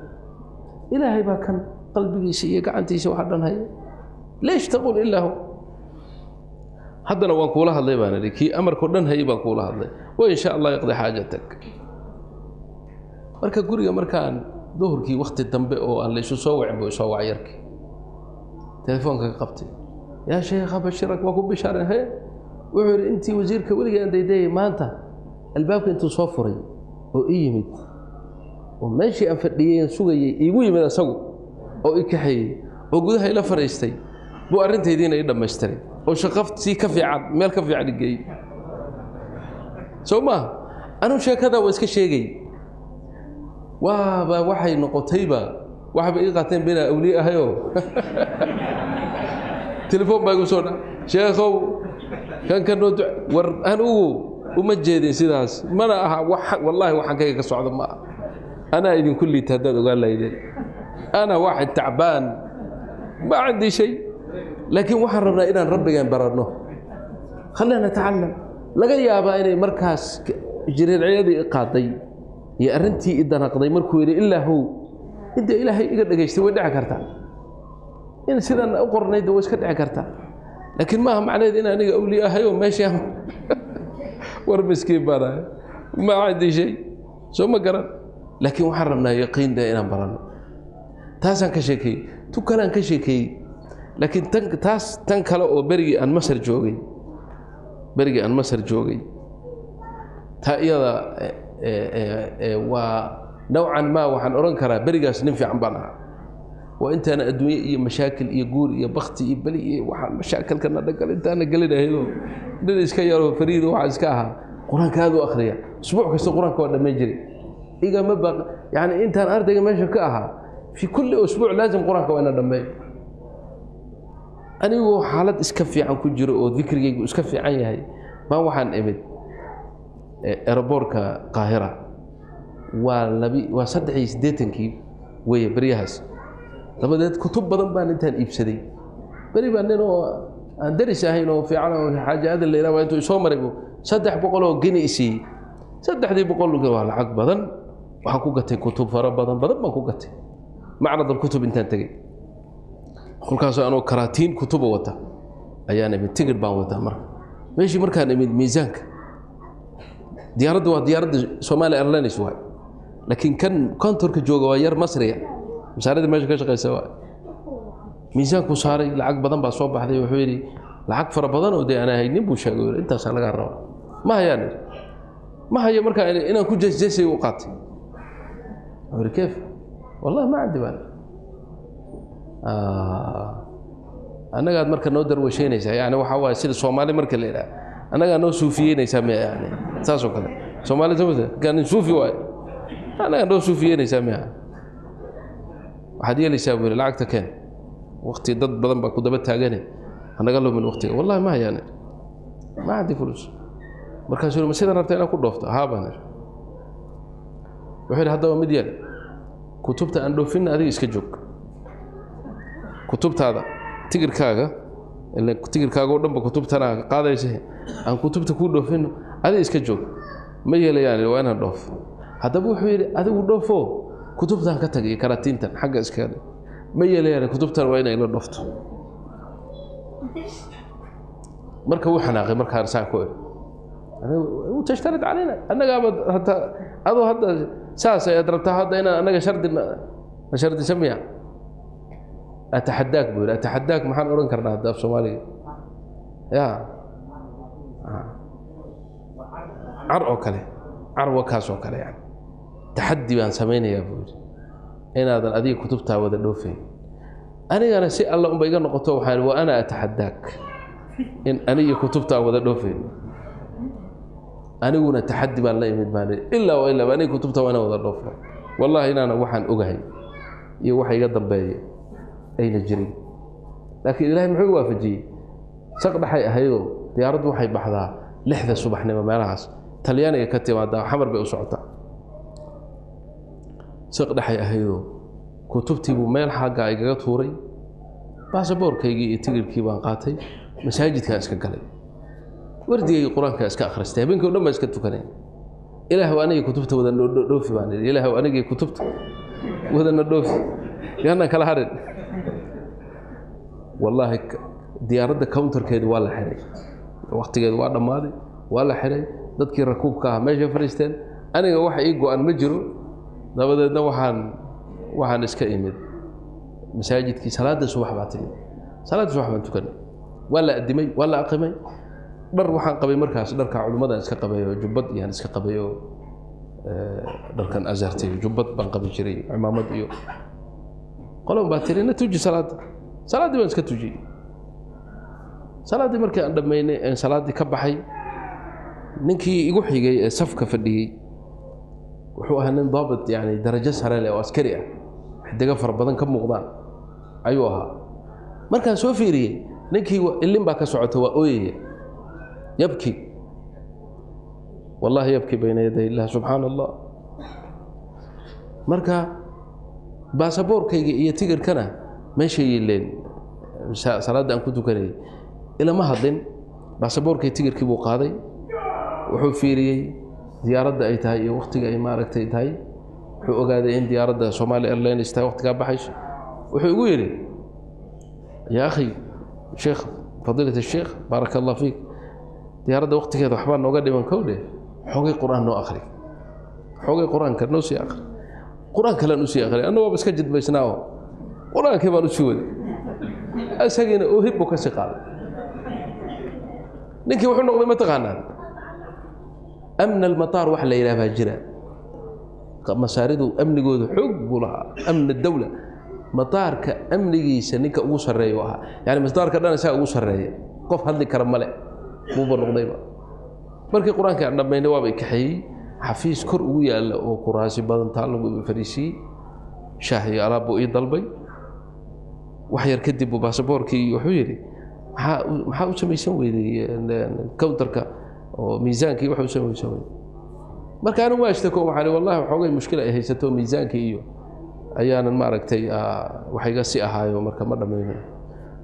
ilaahay baa kan qalbigiisa iyo gacantiisa waxa dhan haya. ليش تقول إلا هو? Haddana waan kuula hadlay," baan idhi, "kii amarkao dhan hayay baan kuula hadlay, wa in sha Allah يقضي حاجتك." Marka guriga markaan duhurkii wakti dambe oo aan la isu soo wacin buu isoo wacay yarkii, telefoonka ka qabtay. "يا شيخ, أبشرك," waa ku bishaaren. He, wuxuu yidhi, "Intii wasiirka weligii aan daydayay, maanta albaabka intuu soo furay oo ii yimid oo meeshii aan fadhiyey aan sugayey iigu yimid asagu oo i kaxeeyey oo gudaha ila fadhiistay buu arrintaydiina ii dhammaystiray oo shaqo sii ka fiican, meel ka fiican i geeyey." Soo maaha? Anuu sheekadaa waa iska sheegay, waaba waxay noqotayba, waxba ii qaateen binaa awliye ahayoo telefoon baa igu soo dha, "Sheekhow, kan ka noo duc." War anugu uma jeedin sidaas, mana aha wax, wallaahi waxaan kayga ka socda ma aha. Anaa idinku liita haddaad ogaan lahaydeen. أنا واحد تعبان, ما عندي شيء, laakiin waxaan rabnaa inaan rabbigan baranno. خلينا نتعلم. Laga yaabaa inay markaas jireercyadii i qaaday iyo arrintii i danaqday markuu yidhi "إلا هو", inta Ilaahay iga dhegaystay way dhici kartaa, in sidan u qornayd way iska dhici kartaa, laakiin maaha macnaheed in aniga awliye ahay oo meesha. War miskiin baan ahay, ما عندي شيء, soo ma garan? Laakiin waxaan rabnaa yaqiin de inaan baranno. Taasaan ka sheekeeyey, tu kalean ka sheekeeyey, laakiin tan taas, tan kale oo berigii aan Masar joogay, taa iyada waa nowcan maa waxaan odhan karaa berigaas nin fiican baan ahaa. Waa intaana adduunye iyo mashaakil iyo guur iyo bakti iyo beli iyo waxaan mashaakilkana dhagal intaana gelinahaydo, nin iska yaroo fariido waxaa iska ahaa, Qur-aanka aad u akhriya, usbuuc kasta Qur-aanka waa dhammayn jiray, igama baq. Yani intaan ardayga meesha ka ahaa, في كل أسبوع لازم Qur-aanka waa ina dhammeeyo. Anigoo xaalad iska fiican ku jiro oo dikrigaygu iska fiican yahay baan waxaan imid airport-ka Qaahira. Waa labi, waa 83-kii weeye beryahaas. Dabadeed kutub badan baan intaan iibsaday, beri baa nin oo aan deris ahayn oo fiican oo Xaaji Aadan la yidhaha intuu isoo maray buu 300 oo geni isiiyey. 3-dii boqol waa lacag badan. Waxaan ku gatay kutub fara badan badan baan ku gatay معرض الكتب intaan tegey. Kolkaasoo anoo karaatiin kutuba wata ayaan imid, tigidh baan wataa. Marka meeshii markaan imid, miisaanka Diyaaraddu waa diyaaradda Somali Airlines waay, laakiin kan kontorka jooga waa yar Masriya, masaarida meesha ka shaqaysa waay. Miisaankuu saaray, lacag badan baa soo baxday. Wuxuu yidhi lacag fara badan oo dee aan haynin buu sheegay, intaasaa lagaa rabaa. Ma hayaan, ma hayo. Markaa inaan ku jeesjeesay u qaatay. Wuxuu yidhi kayf, wallahi ma candi baan annagaad marka noo darwasheynaysaa. Yani waxaa waaye sida Soomaali marka la yidhaha, annagaa noo suufiyeynaysaa miya? Yani saas oo kale Soomaali samata nin suufi waaye, annagaa noo suufiyeynaysaa miya? Waxaad yeelaysaa buu yidhi, lacagta keen, waqti dad badan baa ku daba taagane, hanaga lumin waqtiga. Wallahi ma hayaan, ma candi fulus. Markaasuu yidhi ma sidan rabta inaad ku dhoofto? Haa baan idhi. Wuxuu yidhi haddaba mid yeel, kutubta aan dhoofinna, adiga iska joog kutubtaada, tigirkaaga, ila tigirkaaga oo dhanba kutubtana qaadaysa, aan kutubta kuu dhoofinno, adiga iska joog. Ma yeelayaan, waa inaan dhoofo. Haddaba wuxuu yidhi adigu dhoofo, kutubtan ka tag iyo karatiintan xagga iskaga dhig. Ma yeelayaan, kutubtan waa inay la dhoofto. Marka wuu xanaaqay markaan saa ku iri, tashtarid calayna, annagaaba hataa adoo hadda saas ayaad rabtaa hadda inaan annaga shardi na shardisa miya? Ataxadaak buu yidhi. Ataxadaak maxaan odhan karnaa hadda af Soomaaliga? Ya car oo kale, car wakaas oo kale, yani taxaddi baan samaynayaa buu yidhi, inaadan adiga kutubtaa wada dhoofayn, anigana si alla unba iga noqoto. Waxaan wa ana ataxadaak in aniga kutubtaa wada dhoofayn, aniguna taxaddi baan la imid baan ilaa wa ilaa aniga kutubta waa inaan wada dhoofno. Wallahi inaana waxaan ogahay iyo waxa iga dambeeya ayna jirin, laakiin Ilaahay muxuu waafajiyey? Saq dhaxay ahaydoo diyaaraddu waxay baxdaa 6da subaxnimo meelahaas, Talyaaniga ka timaadaa, Xamar bay u socotaa. Saq dhexay ahaydoo kutubtii buu meel xaggaa igaga tuuray, baasaboorkaygii iyo tigirkii baan qaatay, masaajidkaan iska galay, wardigaygii qur-aankaa iska akhristay, habeenkii o dhan baan iska tukanay. Ilaahw anigii kutubta wada dhoofi baan idhi, ilaahw anigii kutubta wadana dhoofi, yaanaan kala harin. Wallaahi diyaaradda counterkeedu waa la xihay, waktigeedu waa dhammaaday, waa la xihay. Dadkii rakuubka ah meesha fadhiisteen, aniga wax ii go-an ma jiro. Dabadeedna waxaan iska imid masaajidkii, salaadda subax baa timid, salaadda subax baan tukanay, waa la addimay, waa la aqimay. Dhar waxaan qabay markaas dharka culimmadaan iska qabay oo jubbad iyaan iska qabay oo dharkan azhartay, jubbad baan qabi jiray, cimaamad iyo qolon baa tiri na tuji salaadda. Salaaddii baan iska tujiyey. Salaaddii markii aan dhammaynay een salaaddii ka baxay, ninkii igu xigay ee safka fadhiyey wuxuu ahaa nin daabit, yani darajo sare leh oo askari ah, xidigo fara badan ka muuqdaan ayuu ahaa. Markaan soo fiiriyey ninkii ilin baa ka socota, waa ooyaya, yabki, wallahi yabki bayna yaday illah, subxaana allah. Marka baasaboorkayga iyo tigirkana meeshay yileen salaadda aan ku tukanayay. Ilama hadlin, baasaboorkay tigirkii buu qaaday, wuxuu fiiriyey diyaaradda ay tahay iyo waktiga ay maaragtay tahay, wuxuu ogaaday in diyaaradda Somali Airlines tahay, waktigaa baxayso. Wuxuu igu yidhi yaa akhi sheekh, fadiilat asheekh, baaraka allah fiik, diyaaradda waktigeeda waxbaa nooga dhiman, kowdhe xoogay qur-aan noo akhri, xoogay qur-aanka noo sii akhri. Qur-aan kalean usii akhri, anna waaba iska jidbaysnaa oo qur-aankii baan usii waday, isagiina oohib buu ka sii qaaday. Ninkii wuxuu noqday ma taqaanaan amn almataar wax la yidhaah baa jira. Masaaridu amnigooda xoog buu lahaa, amn dawla, mataarka amnigiisa ninka ugu sarreeya u ahaa, yani mataarka dhan isaga ugu sarreeya, qof hadli kara male buuba noqdayba. Markii qur-aankii aan dhammaynay waaba i kaxeeyey, xafiis kor ugu yaalla oo kuraasi badan taa lagu fadhiisiiyey, shaah iyo alaab buu ii dalbay. Wax yar kadib buu baasaboorkii wuxuu yidhi maxaa u samaysan weyday counterka oo miisaankii waxa u samaysan weyday? Marka anigu waa ishtako, waxaan ihi wallahi waxoogay mushkila ay haysato miisaankii iyo ayaanan maaragtay wax iga si ahaayo, marka ma dhammayno.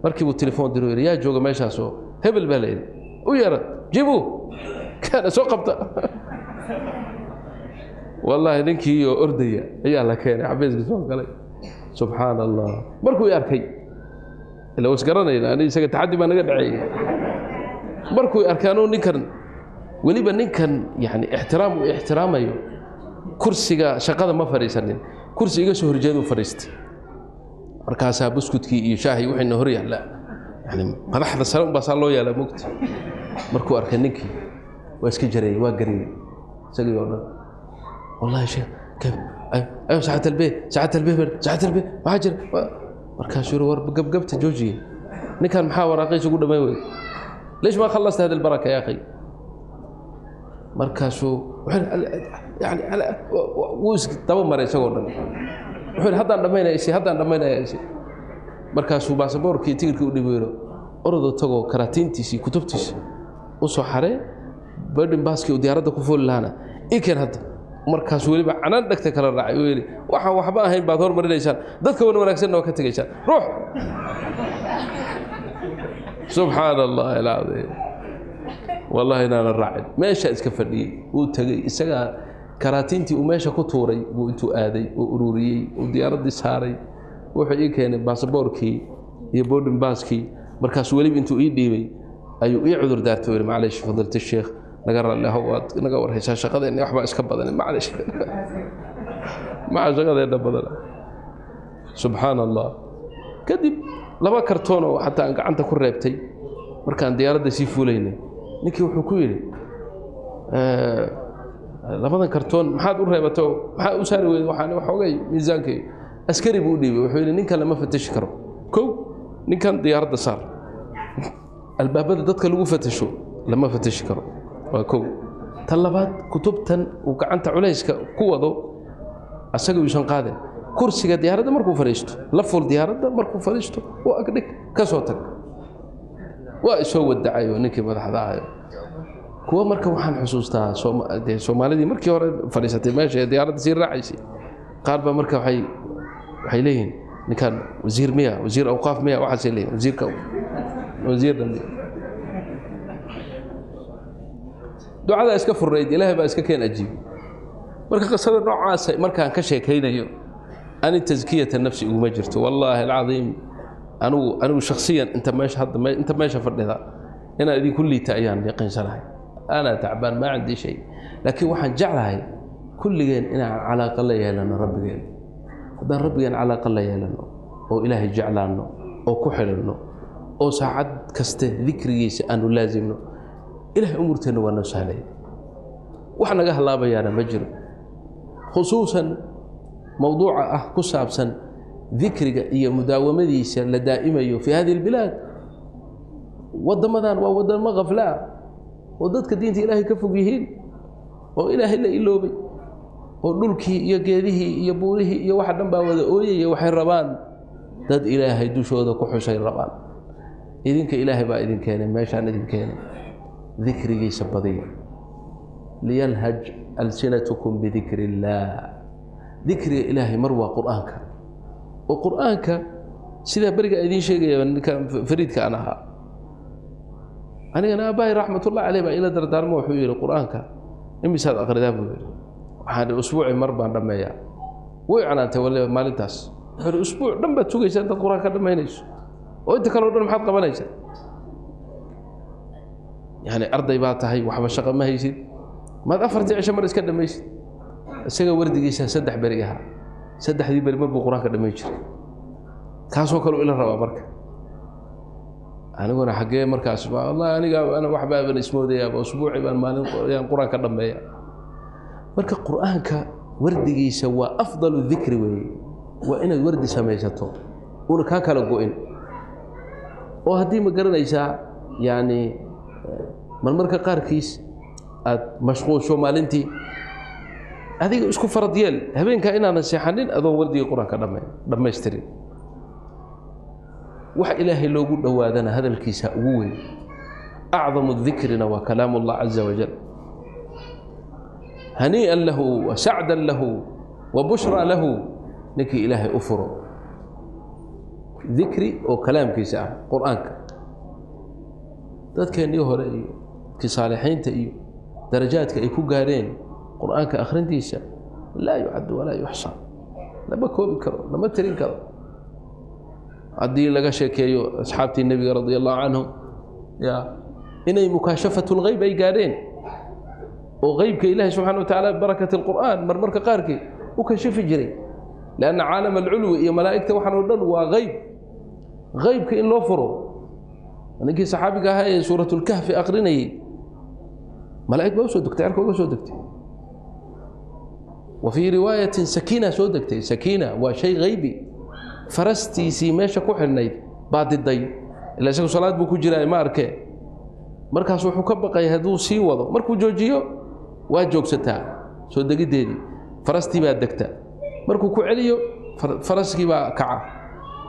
Markii buu telefoon diro, yidhi yaa jooga meeshaasoo? Hebel baa la yidhi, u yeera, jibu kaana soo qabta. Wallaahi ninkii oo ordaya ayaa la keenay, xafiiska soo galay. Subxaana allah, markuu i arkay, ila was garanayna ani isaga taxaddi baa naga dhaceeyey, markuu i arkay anuu ninkan Weliba ninkan yani ixtiraam uu ixtiraamayo, kursiga shaqada ma fadhiisanin, kursi iga soo horjeeduu fadhiistay. Markaasaa buskudkii iyo shaahii wixiina hor yaallaa, yani madaxda sare unbaa saa loo yaalaa mogta. Markuu arkay ninkii waa iska jareeyey, waa gareeyey isagii oo dhan. Wallahi sheekh kayf ayo saacad albee, saacad albee, saacad albee, maxaa jira? Markaasuu yiri, war gabgabta joojiye, ninkan maxaa waraaqiisa ugu dhammayn weyday? Leesh maa khallasta hada albaraka ya akhi? Markaasuu yani wuu isdaba maray isagoo dhan. Wuxuu yidhi, haddaan dhammaynaya isi, haddaan dhammaynaya isi. Markaasuu baasaboorkii tigirkii u dhibo, orodoo tagoo karaatiintiisii kutubtiisa u soo xaree, boarding passkii uu diyaaradda ku fuuli lahaana ii keen hadda. Markaasuu weliba canaan dhegta kala raacay, uu yidhi, waxaan waxba ahayn baad hormarinaysaan, dadka wan wanaagsanna waa ka tegaysaan, ruux. Subxaana Allahi alcadiim, wallahi inaanan raacin, meeshaa iska fadhiyey. Wuu tegey, isagaa karaatiintii uu meesha ku tuuray buu intuu aaday oo ururiyey uu diyaaraddii saaray. Wuxuu ii keenay baasaboorkii iyo boarding passkii. Markaasuu weliba intuu ii dhiibay ayuu ii cudur daartay, yidhi, maclish fadilta sheekh, naga raalli ahow, waad naga warhaysaa shaqadeenna, waxbaa iska badan, maclish, maca shaqadeenna badana. Subxaana Allah. Kadib laba kartoonoo xataa aan gacanta ku reebtay markaan diyaaradda sii fuulaynay, ninkii wuxuu ku yidhi, labadan kartoon maxaad u reebato? Maxaa u saari weyday? Waxaan waxoogay miisaankay. Askari buu u dhiibay, wuxuu yidhi, ninkan lama fatashi karo, kow ninkan diyaaradda saar, albaabada dadka lagu fatasho lama fatashi karo, waa kow. Tan labaad, kutubtan uu gacanta culayska ku wado asaga yuusan qaadin, kursiga diyaaradda markuu fadhiisto la fuul, diyaaradda markuu fadhiisto u agdhig, ka soo tag. Waa isoo wadacayo ninkii madaxda ahayo. Kuwa marka waxaan xusuustaa dee Soomaalidii markii hore fadhiisatay meesha ee diyaaradda sii raacaysay, qaar baa marka waxay leeyihiin, ninkan wasiir miya, wasiir awqaaf miya? Waxaasay leeyihin, wasiirka wasiir dhambi. Ducadaa iska furnayd, Ilaahay baa iska keen ajiib. Marka qisada noocaasa markaan ka sheekaynayo, ani taskiyata nafsi iguma jirto, wallaahi alcadiim. Anigu shakhsiyan inta meesha hadda inta meesha fadhida inaan idinku liita ayaan yaqiinsanahay. Ana tacbaan, maa cindii shay, laakiin waxaan jeclahay kulligeen inaan calaaqa la yeelano Rabbigeen. Haddaan Rabbigeen calaaqa la yeelano oo Ilaahay jeclaanno oo ku xidhanno oo saacad kaste dikrigiisa aanu laasimno, Ilahay umuurteenna waa noo sahlaya, wax naga halaabayaana ma jiro. Khusuusan mowduuca ah ku saabsan dikriga iyo mudaawamadiisa la daa'imayo fii hadihi albilaad, waddamadan waa waddamo khaflaa oo dadka diinta Ilaahay ka fog yihiin oo Ilaahay la iloobay, oo dhulkii iyo geedihii iyo buurihii iyo waxa dhan baa wada ooyaya. Waxay rabaan dad Ilaahay dushooda ku xusay rabaan. Idinka Ilaahay baa idin keenay meeshaan, idin keenay, dikrigiisa badiya. Liyalhaj alsinatukum bidikri illaah. Dikriga Ilaahay mar waa Qur'aanka, oo Qur'aanka sidaa beriga idiin sheegaya, ninka fariidka aan ahaa anigana aabbahay raxmatullah caleyh baa ila dardaarmo. Wuxuu yidhi, qur'aanka imisaad aqridaa? Buu yidhi. Waxaan usbuuci mar baan dhammeeyaa. Way canaantay waliba maalintaas. Wuxuu yidhi, usbuuc dhan baad sugaysaa intaad Qur'aan ka dhammaynayso, oo inta kaleo dhan maxaad qabanaysaa? Yani arday baa tahay, waxba shaqo ma haysid, maad 4-tii cisho mar iska dhammaysid? Isaga wardigiisa 3 beri ahaa, 3-dii beri mar buu Qur-aanka dhammayn jiray. Kaasoo kale ila rabaa. Marka aniguna xaggee markaas? Wallahi aniga ana waxbaaban ismoodayaaba, usbuuci baan maalin ayaan Qur-aanka dhammeeya. Marka Qur-aanka wardigiisa waa afdalu dikri weeye. Waa inaad wardi samaysato una kaa kala go-in, oo haddii ma garanaysaa, yacni marmarka qaarkiis aad mashquulsho maalintii, adiga isku farad yeel habeenkaa inaadan seexanin adoon wardigii Qur-aanka dhammaystirin. Wax Ilaahay loogu dhowaadana hadalkiisa ugu weyn. Acdamu dikrina waa kalaam Allah caza wajal. Hanii'an lahu wa sacdan lahu wa bushraa lahu ninkii Ilaahay u furo dikri oo kalaamkiisa ah, Qur-aanka. Dadkeennii hore iyo dadkii saalixiinta iyo darajaadka ay ku gaadheen Qur-aanka akhrintiisa laa yucaddu walaa yuxsaa, lama koobi karo, lama tirin karo. Haddii laga sheekeeyo asxaabtii Nebiga radia Allahu canhum, ya inay mukaashafatu lgeyb ay gaadheen. Oo qeybka Ilaahay subxana wa tacaala barakat alqur'aan marmarka qaarkii u kashifi jiray, lianna caalam alculwi iyo malaa'igta waxaan oo dhan waa qeyb. Qeybka in loo furo ninkii saxaabiga ahaa ee suuratulkahfi aqrinayey, malaa'ig baa usoo degtay, cirka uga soo degtay. Wa fii riwaayatin sakiina soo degtay. Sakiina waa shay haybi. Farastiisii meesha ku xidhnayd baa diday, ila isagu salaad buu ku jiraa, ma arkee. Markaas wuxuu ka baqay hadduu sii wado, markuu joojiyo waa joogsataa soo degiddeedii, farastii baa degta. Markuu ku celiyo, faraskii baa kaca.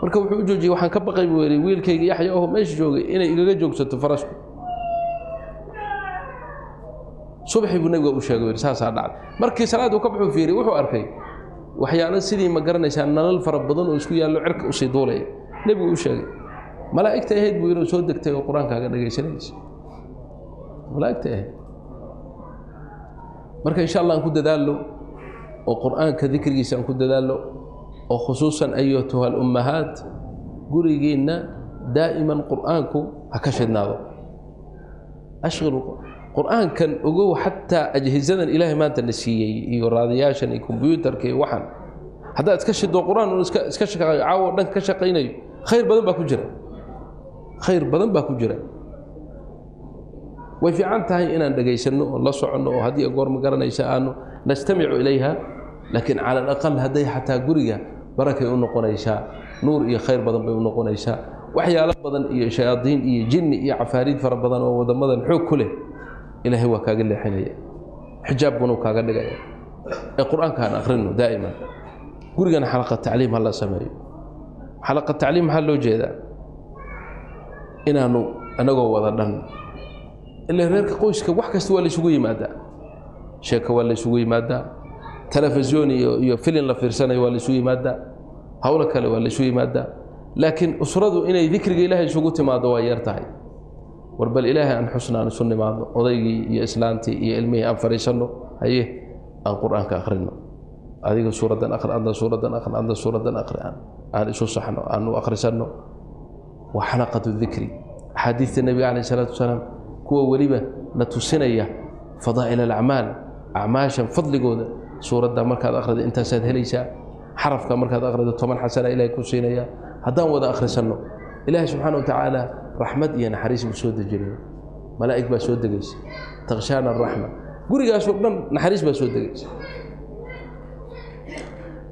Marka wuxuu u joojiyey, waxaan ka baqay buu yidhi, wiilkayga Yaxya oho meesha joogay inay igaga joogsato farasku. Subaxii buu Nebiga u sheegay, yidhi saasaa dhacday. Markii salaad uu ka baxuu fiiriyey, wuxuu arkay waxyaalo sidii, ma garanaysaa, nalal fara badan oo isku yaallo cirka usii duulaya. Nebigu u sheegay, malaa'igta ahayd buu yidhi, soo degtay oo qur-aankaaga dhegaysanaysa, malaa'igta ahayd. Marka insha Allah aan ku dadaallo oo qur-aanka dikrigiisa aan ku dadaallo, oo khusuusan ayatuha alummahaat, gurigiinna daa'iman qur-aanku ha ka shidnaado. Ashghilu qur-aankan. Ogow, xataa ajhizadan Ilaahay maanta na siiyey iyo raadiyaashan iyo kombyuutarka iyo waxan, haddaad iska shido qur-aan un iska shaqeeyo, caawo dhan ka shaqaynayo, khayr badan baa ku jira, khayr badan baa ku jira. Way fiican tahay inaan dhegaysanno oo la soconno oo haddii goor, ma garanaysa, aanu nastamicu ilayha, laakiin cala alaqal hadday xataa guriga barakay u noqonaysaa, nuur iyo khayr badan bay u noqonaysaa. Waxyaalo badan iyo shayaadiin iyo jinni iyo cafaariid fara badan oo waddamadan xoog ku leh Ilaahay waa kaaga leexinaya, xijaab bunuu kaaga dhigaya. Ee qur-aanka aan akhrino daa'iman. Gurigana xalaqa tacliim ha la sameeyo. Xalaqa tacliim maxaa loo jeedaa? Inaanu anagoo wada dhan, ila reerka qoyska wax kasta waa laysugu yimaadaa, sheeko waa laysugu yimaadaa, telefisyon iyo filin la fiirsanayo waa laysugu yimaadaa, hawlo kale waa laysugu yimaadaa, laakiin usradu inay dikriga Ilaahay isugu timaado waa yar tahay. War bal Ilaahay aan xusna, aan isu nimaadno, odaygii iyo islaantii iyo ilmihii aan fadhiisanno, haye, aan qur-aanka akhrino. Adiga suuraddan akhri, adna suuraddan akhri, adna suuraddan akhri, aan isu saxno, aanu akhrisanno. Waa xalaqatu dikri. Axaadiidta Nebiga calayh isalaatu wasalaam, kuwa weliba na tusinaya fadaa'il alacmaal, acmaashan fadligooda, suuradda markaad akhrida intaasaad helaysaa, xarafka markaad akhrido 10 xasana Ilahay ku siinaya. Haddaan wada akhrisanno, Ilaahay subxaana wa tacaala raxmad iyo naxariis buu soo dejinaya, malaa'ig baa soo degaysa, takhshaana araxma, gurigaasoo dhan naxariis baa soo degaysa.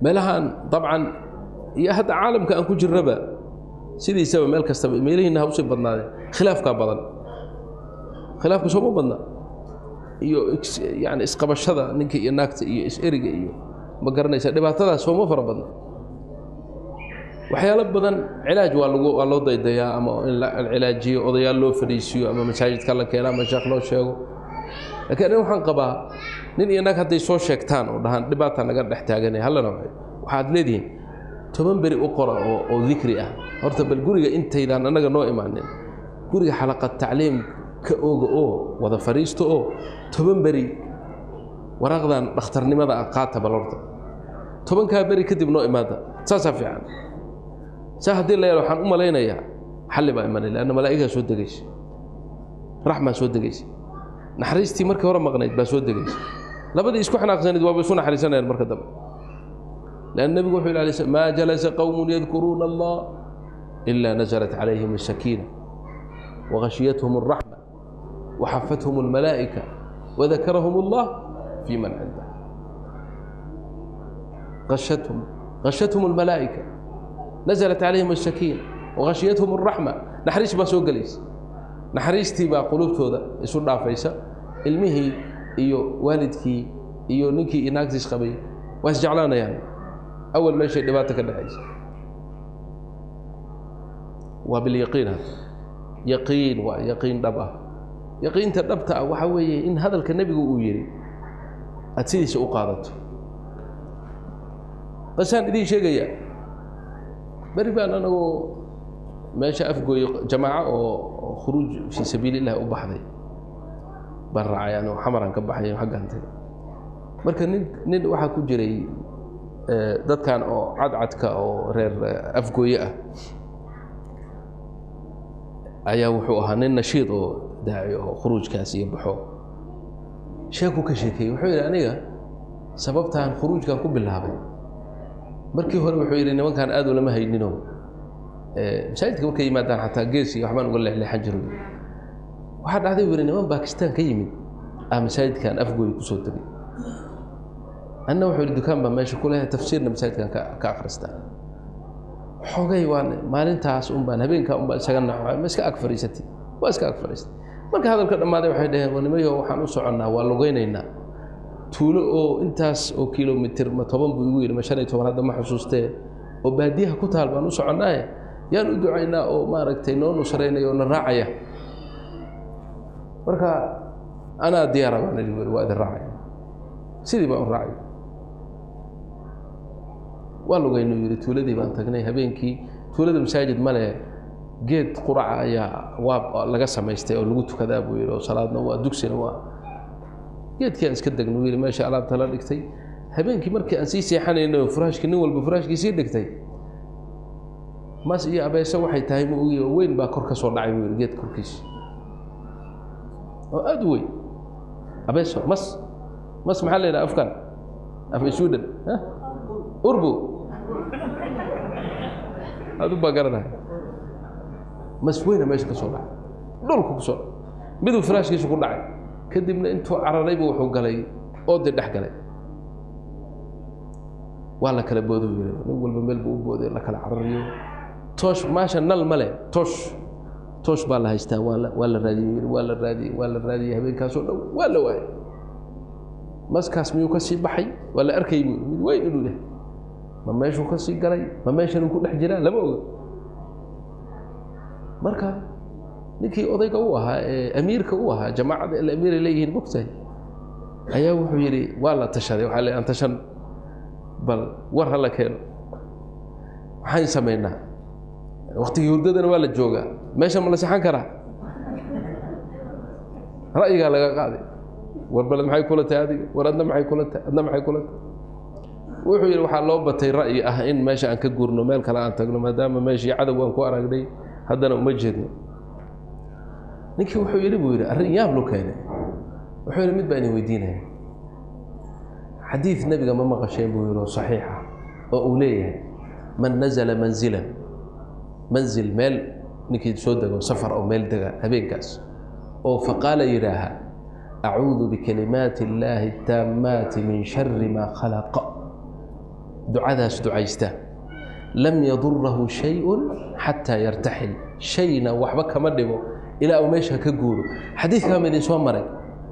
Meelahan dabcan iyo hadda caalamka aan ku jirnaba sidiisaba, meel kastaba, meelihiina ha usii badnaadeen, khilaafkaa badan. Khilaafka sooma badna iyo yani isqabashada ninka iyo naagta iyo is-eriga iyo, ma garanaysa, dhibaatadaas sooma fara badna? Waxyaalo badan cilaaj waa lagu waa loo daydayaa, ama in la cilaajiyo, odayaal loo fadhiisiyo, ama masaajidka la keeno, ama sheekh loo sheego. Lakiin anin waxaan qabaa, nin iyo naag hadday soo sheegtaan oo dhahaan dhibaata naga dhex taaganay, hallana waxaad leedihiin 10 beri u qora oo dikri ah. Horta bal guriga intaydaan annaga noo imaanin, guriga xalaqad tacliim ka ooga oo wada fadhiisto oo 10 beri waraaqdan dhakhtarnimada ah qaata. Bal horta 10-kaa beri kadib noo imaada, saasaa fiican. Saa haddii la yeelo, waxaan u malaynayaa xalli baa imanay, leanna malaa'igaa soo degaysa, raxmaa soo degaysa, naxariistii markii hore maqnayd baa soo degaysa. Labadii isku xanaaqsanayd waaba isu naxariisanayaan marka dambe, leanna Nebigu wuxuu yidhi alay maa jalasa qowmun yadkuruuna Allah ila nazalat calayhim asakiina wagashiyatuhum alraxma waxafathum almalaa'ika wadakarahum Allah fii man cindah. Gashathum almalaa'ika, naزlat calayhim asakiina wagashiyatuhum alraxma. Naxariis baa soo gelaysa, naxariistii baa qulubtooda isu dhaafaysa. Ilmihii iyo waalidkii iyo ninkii iyo naagtiis qabay waa isjeclaanayaan. Awal meeshay dhibaata ka dhexaysa waa bilyaqiin. Hadda yaqiin waa yaqiin dhab ah. Yaqiinta dhabta ah waxaa weeye in hadalka Nebigu uu yidhi aada sidiisa u qaadato. Qasaan idiin sheegayaa, beri baan anagoo meesha Afgooye jamaaco oo khuruuj fii sabiili illah u baxday baan raacay, anoo xamaraan ka baxay xaggaan tagay. Marka nin waxaa ku jiray dadkan oo cadcadka oo reer Afgooye ah ayaa wuxuu ahaa nin nashiid oo daaci oo khuruujkaas iyo baxo. Sheekuu ka sheekeeyey, wuxuu yidhi aniga sababtaan khuruujkan ku bilaabay markii hore, wuxuu yidhi nimankaan aad ulama haynino, masaajidka markay yimaadaan xataa geesi waxbaan uga leexleexan jiro. Waxaa dhacday buu yidhi niman Bakistan ka yimid ah masaajidkan Afgooy kusoo tegay. Anna wuxuu yidhi dukaan baa meesha ku lehay, tafsiirna masaajidkan ka akhristaa. Xogay waan maalintaas un baan habeenkaa un baan isaga naxo, ma iska ag fadhiisatay, waa iska ag fadhiistay. Marka hadalka dhammaaday waxay dhaheen waa nimayo, waxaan u soconnaa, waa lugaynaynaa tuulo oo intaas oo kilomitir, ma 10 buu igu yidhi ma 15, hadda ma xusuustee, oo baadiyaha ku taal baan u soconnaaye, yaan u ducaynaa oo maaragtay noo nusraynaya oo na raacaya? Marka anaa diyaara baan idhi, waa idin raacaya. Sidii baan u raacay, waa lugaynuu yidhi, tuuladii baan tagnay habeenkii. Tuulada masaajid ma leh, geed quraca ayaa waa laga samaystay oo lagu tukadaa buu yidhi, oo salaadna waa dugsina waa. Geedkii aan iska degno yidhi, meesha alaabta la dhigtay. Habeenkii markii aan sii seexanayno, furaashkii nin walba furaashkii sii dhigtay, mas iyo abeese waxay tahay ma ogi oo weyn baa kor ka soo dhacay buu yidhi, geed korkiisa oo aada u weyn. Abeeso, mas, mas maxaa la yidhaha afkan, af Sweden? Urbu adu baa garanaya. Mas weyna meesha ka soo dhacay, dhulka ku soo dhacay, miduu firaashkiisa ku dhacay. Kadibna intuu cararaybu wuxuu galay oodii dhex galay. Waa la kala boodu yiri, nin walba meel buu u booday, la kala cararayo. Toosh maasha nal ma leh, toosh toosh baa la haystaa. Waa la raadiyey yiri, waa la raadiyey, waa la raadiyey habeenkaasoo dhow, waa la waayay. Maskaas miyuu ka sii baxay? Waa la arkay buu mid weyn inuu yahay. Ma meeshuu ka sii galay, ma meeshan uu ku dhex jiraa, lama oga. Marka ninkii odayga u ahaa ee amiirka u ahaa jamaacadda ila amiiray leeyihiin mogtahay ayaa wuxuu yidhi waa la tashaday, waxaa la aan tashan, bal war ha la keeno, maxaan samaynaa? Waktigii hurdadana waa la joogaa, meesha ma la sexan karaa? Ra'yigaa laga qaaday. War bal maxay kula tahay adiga? War adna maxay kula tahay? Adna maxay kula tahay? Wuxuu yidhi waxaa loo batay ra'yi ah in meesha aan ka guurno, meel kale aan tagno, maadaama meeshii cadow aan ku aragnay, haddana uma jeedno. Ninkii wuxuu yidhi buu yidhi arrin yaab loo keenay. Wuxuu yidhi mid baa idin weydiinaya, xadiid nebiga ma maqasheen buu yidhi oo saxiix ah oo uu leeyahay man nazala manzilan, manzil meel ninkii soo dego safar oo meel dega habeenkaas oo faqaala yidhaaha acuudu bikalimaati illaahi taammaati min shari maa khalaqa, ducadaas ducaysta, lam yadurahu shayun xataa yartaxil, shayna waxba kama dhibo ilaa uu meesha ka guuro. Xadiidkaa ma idin soo maray?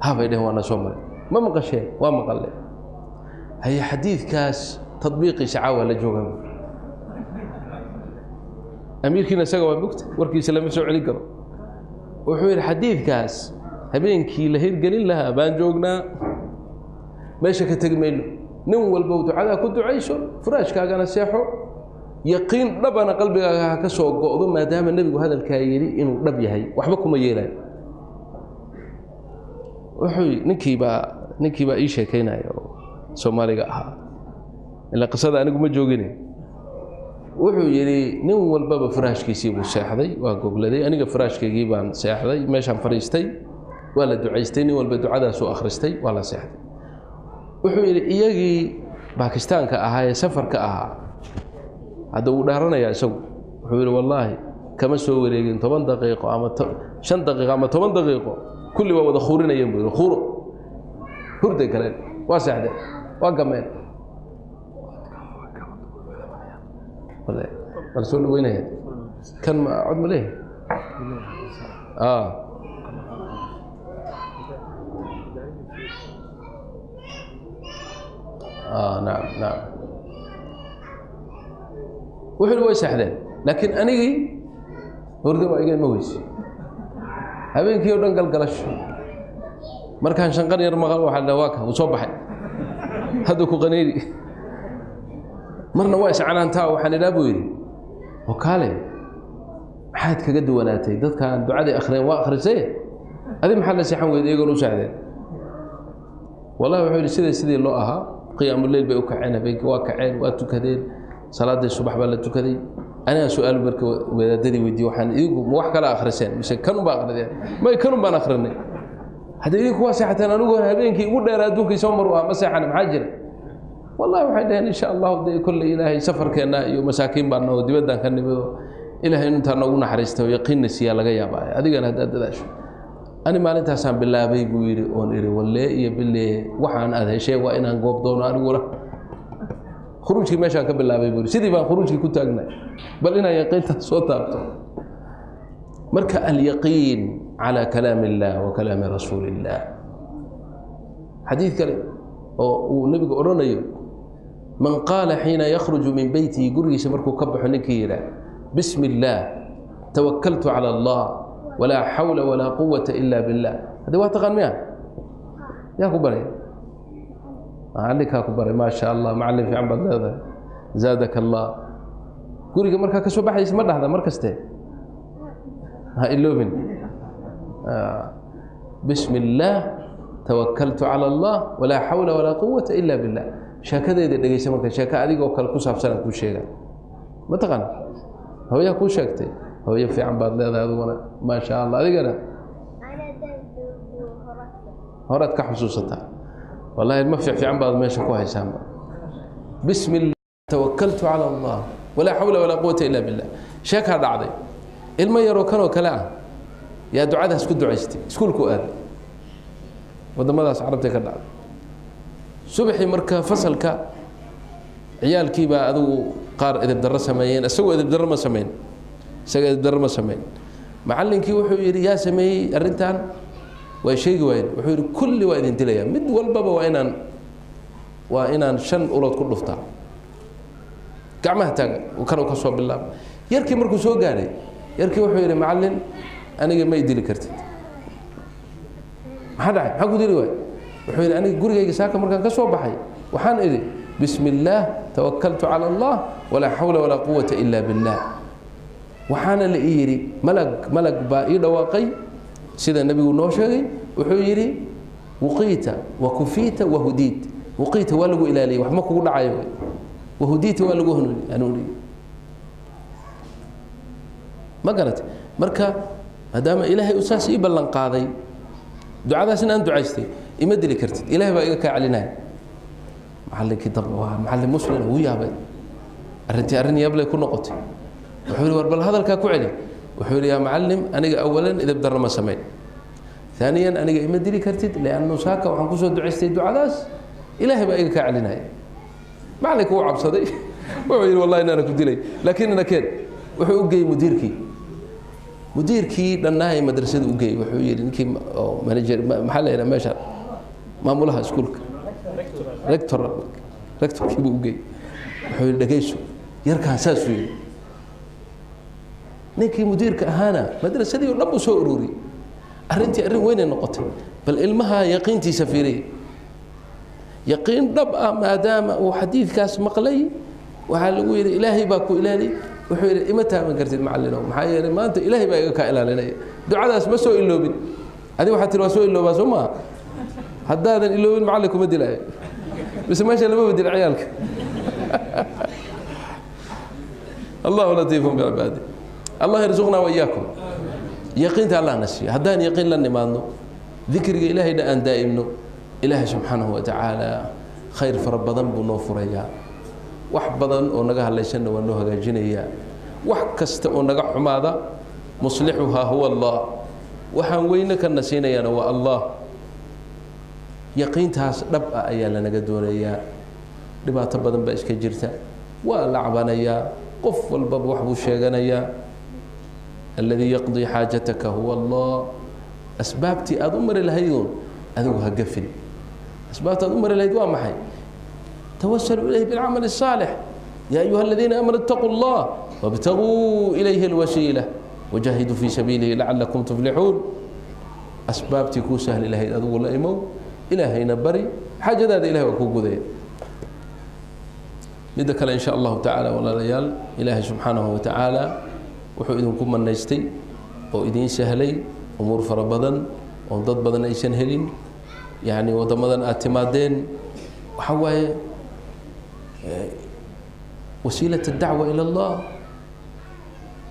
Habay dhehen waana soo maray. Ma maqasheen? Waa maqalle. Haye, xadiidkaas tadbiiqiisa caawa la joogaa. Amiirkiina isaga waa mugta, warkiisa lama soo celin karo. Wuxuu yidhi xadiidkaas habeenkii la hirgelin lahaa baan joognaa, meesha ka tegi mayno. Nin walba ducadaa ku ducayso, furaashkaagana seexo, yaqiin dhabana qalbigaaga ha ka soo go'do, maadaama nebigu hadalkaa yidhi inuu dhab yahay, waxba kuma yeelayo. Wuxuu ninkii baa ii sheekaynaya oo Soomaaliga ahaa, ilaa qisada anigu ma joogine. Wuxuu yidhi nin walbaba furaashkiisii buu seexday, waa gogladay, aniga furaashkaygii baan seexday, meeshaan fadhiistay, waa la ducaystay, nin walba ducadaasuu akhristay, waa la seexday. Wuxuu yidhi iyagii Bakistaanka ahaa ee safarka ahaa hadda wuu dhaaranayaa isagu. Wuxuu yidhi wallaahi kama soo wareegin 10 daqiiqo ama 5 daqiiqo ama 10 daqiiqo, kulli waa wada khuurinayeen buu yidhi, khuuro hurday galeen, waa seexdeen, waa gameen. Waa la soo dhaweynaya kan, ma cod ma leeyahay? Nacam nacam. Wuxuu yidhi way seexdeen, laakiin anigii hurdo waa iga ma weyse habeenkii oo dhan galgalasho. Markaan shanqar yar maqal waxaa la waa ka wuu soo baxay, hadduu ku qaniini. Marna waa iscanaantaa, waxaan idhaa buu yidhi oo kaale maxaad kaga duwanaatay dadkaan ducadii akhriyeen? Waa akhrisay, adi maxaa la seexan weyday iyagoon u seexdeen? Wallahi wuxuu yidhi sidii loo ahaa qiyaamu leyl bay u kaceen habeenkii, waa kaceen, waa tukadeen, salaadii subax baa la tukaday. Anigaa su-aal marka wadaadadii weydiiye, waxaan idinku ma wax kala akhriseen mise kanun baa akhrideen? May, kanun baan akhrinay. Hadda idinku waa seexateen, anigu habeenkii ugu dheera adduunkii soo mar u ah ma seexan, maxaa jira? Wallahi waxay dhaheen insha allahu dee kolley ilaahay safarkeenna iyo masaakiin baa noo dibaddaan ka nimido, ilaahay intaa noogu naxariista oo yaqiinna siiyaa laga yaabaa, adigana haddaad dadaasho. Ani maalintaasaan bilaabay buu yidhi oon idhi wallee iyo bilee waxaan aad heshee waa inaan goob doono aniguna. Khuruujkii meeshaan ka bilaabay buu yidhi, sidii baan khuruujkii ku taagnay bal inaan yaqiintaas soo taabto. Marka alyaqiin calى kalaam illah wa kalaami rasuuli illah. Xadiid kale oo uu nebigu odhanayo man qaala xiina yakhruju min beytihi, gurigiisa markuu ka baxo ninkii yidhaah bismi illaah tawakaltu calى allah walaa xawla walaa quwata ila billah. Haddi waa taqaan miya? Yaa ku baray? Macallinkaa ku baray. Maa sha allah, macallin fiican baad leedahay, zaadaka allah. Guriga markaa ka soo baxaysa ma dhahda mar kaste, ha iloobin bismi illaah tawakaltu calى allah walaa xawla walaa quwata ila billah. Sheekadeeda dhegeysa, marka sheeko adigoo kale ku saabsanaan kuu sheega. Ma taqaan? Hooyaa kuu sheegtay. Hooyo fiican baad leedahay adiguna, maa sha allah. Adigana horaad ka xusuusataa. Wallahi ilmo fiican baad meesha ku haysaanba. Bismi illah tawakaltu cala allah walaa xawla walaa quwata ila billah. Sheekaa dhacday, ilmo yaroo kanoo kale ah yaa ducadaas ku ducaystay, iskuulku aaday, waddamadaas carabtay ka dhacday. Subaxii marka fasalka ciyaalkii baa adigu qaar edeb darro sameeyeen, isagoo edeb darro ma samayn, isaga edeb darro ma samayn. Macallinkii wuxuu yidhi yaa sameeyey arrintan? Way sheegi waayeen. Wuxuu yidhi kulli waa idin dilayaa, mid walbaba waa inaan 5 ulood ku dhuftaa, gacmaha taaga. Kanuu ka soo bilaaba. Yarkii markuu soo gaadhay, yarkii wuxuu yidhi macallin, aniga ma i dili kartid. Maxaa dhacay? Maxaa ku dili waay? Wuxuu yidhi aniga gurigayga saaka markaan ka soo baxay waxaan idhi bismi illaah tawakaltu cala allah walaa xawla walaa quwata ila billah, waxaana la ii yidhi malag baa ii dhawaaqay sida nebigu noo sheegay, wuxuu yidhi wuqiita wa kufiita wa hudiit. Wuqiita waa lagu ilaaliyay, wax ma kugu dhacayo, wahudiita waa lagu hanuuniyey. Ma garatay? Marka maadaama ilaahay uu saas ii ballan qaaday, ducadaasna aan ducaystay, ima dili kartid, ilahay baa iga kaa celinaya. Macallinkii dab waa macallin muslin, wuu yaabay arrintii, arrin yablay ku noqotay. Wuxuu yidhi war bal hadalkaa ku celi. Wuxuu yidhi yaa macallim, aniga awalan idab darro ma samayn, ثaaniyan aniga ima dili kartid liannu saaka waxaan kusoo ducaystay ducadaas, ilaahay baa iga kaa celinaya. Macallinka wuu cabsaday, wuxuu yidhi wallahi inaana ku dilay, laakiin ina keen. Wuxuu u geeyey mudiirkii, mudiirkii dhannahay madrasada u geeyey. Wuxuu yidhi ninkii oo manager, maxaa la yidhaha meesha, maamulaha iskuulka, rector, rectorkii buu u geeyey. Wuxuu yidhi dhegeyso, yarkaan saasuu yidhi. Ninkii mudiirka ahaana madrasadii oo dhan buu soo ururiyey. Arrintii arrin weynay noqotay. Bal ilmaha yaqiintiisa fiiriya, yaqiin dhab ah. Maadaama uu xadiidkaas maqlay, waxaa lagu yidhi ilaahay baa ku ilaaliyey. Wuxuu yidhi ima taaban kartid macallinow, maxaa yeelay maanta ilaahay baa iga kaa ilaalinaya, ducadaas ma soo iloobin. Adiga waxaa tiri waa soo iloobaa, soo maaha? Haddaadan iloobin macallin kuma dilaayo, mise meesha lama bedelo ciyaalka. Allahu latiifun bicibaadi, allah yarzuqna wa iyaakum yaqiinta, allah na siiyo. Haddaan yaqiin la nimaadno, dikriga ilaahayna aan daa'imno, ilaahay subxaanahu wa tacaala khayr fara badan buu noo furayaa, wax badan oo naga hadlaysanna waa noo hagaajinayaa, wax kasta oo naga xumaada muslixuhaa huwa allah, waxaan weyne ka nasiinayaana waa allah. Yaqiintaas dhab ah ayaa lanaga doonayaa. Dhibaato badan baa iska jirta, waa la cabanayaa, qof walbaba wax buu sheeganayaa. Alladii yaqdii xaajataka huwa allah. Asbaabtii aada u mari lahayduun adigu ha gafin. Asbaabta aad u mari lahayd waa maxay? Tawasaluu ilayhi bilcamal الsaalix. Ya ayuha aladiina aamanuu itaquu اllah wاbtaguu ilayhi اlwasiila wajaahiduu fii sabiilihi lacalakum tuflixuun. Asbaabtii kuu sahli lahayd adigu la imow, ilaahayna bari, xaajadaada ilahay waa kuu gudaya. Midda kale, in sha allahu tacaala, walaalayaal, ilaahay subxaanahu wa tacaala wuxuu idinku manaystay oo idiin sahlay umuur fara badan oo dad badan aysan helin. Yacni waddamadan aad timaadeen waxaa waaye wasiilat adacwa ila allah,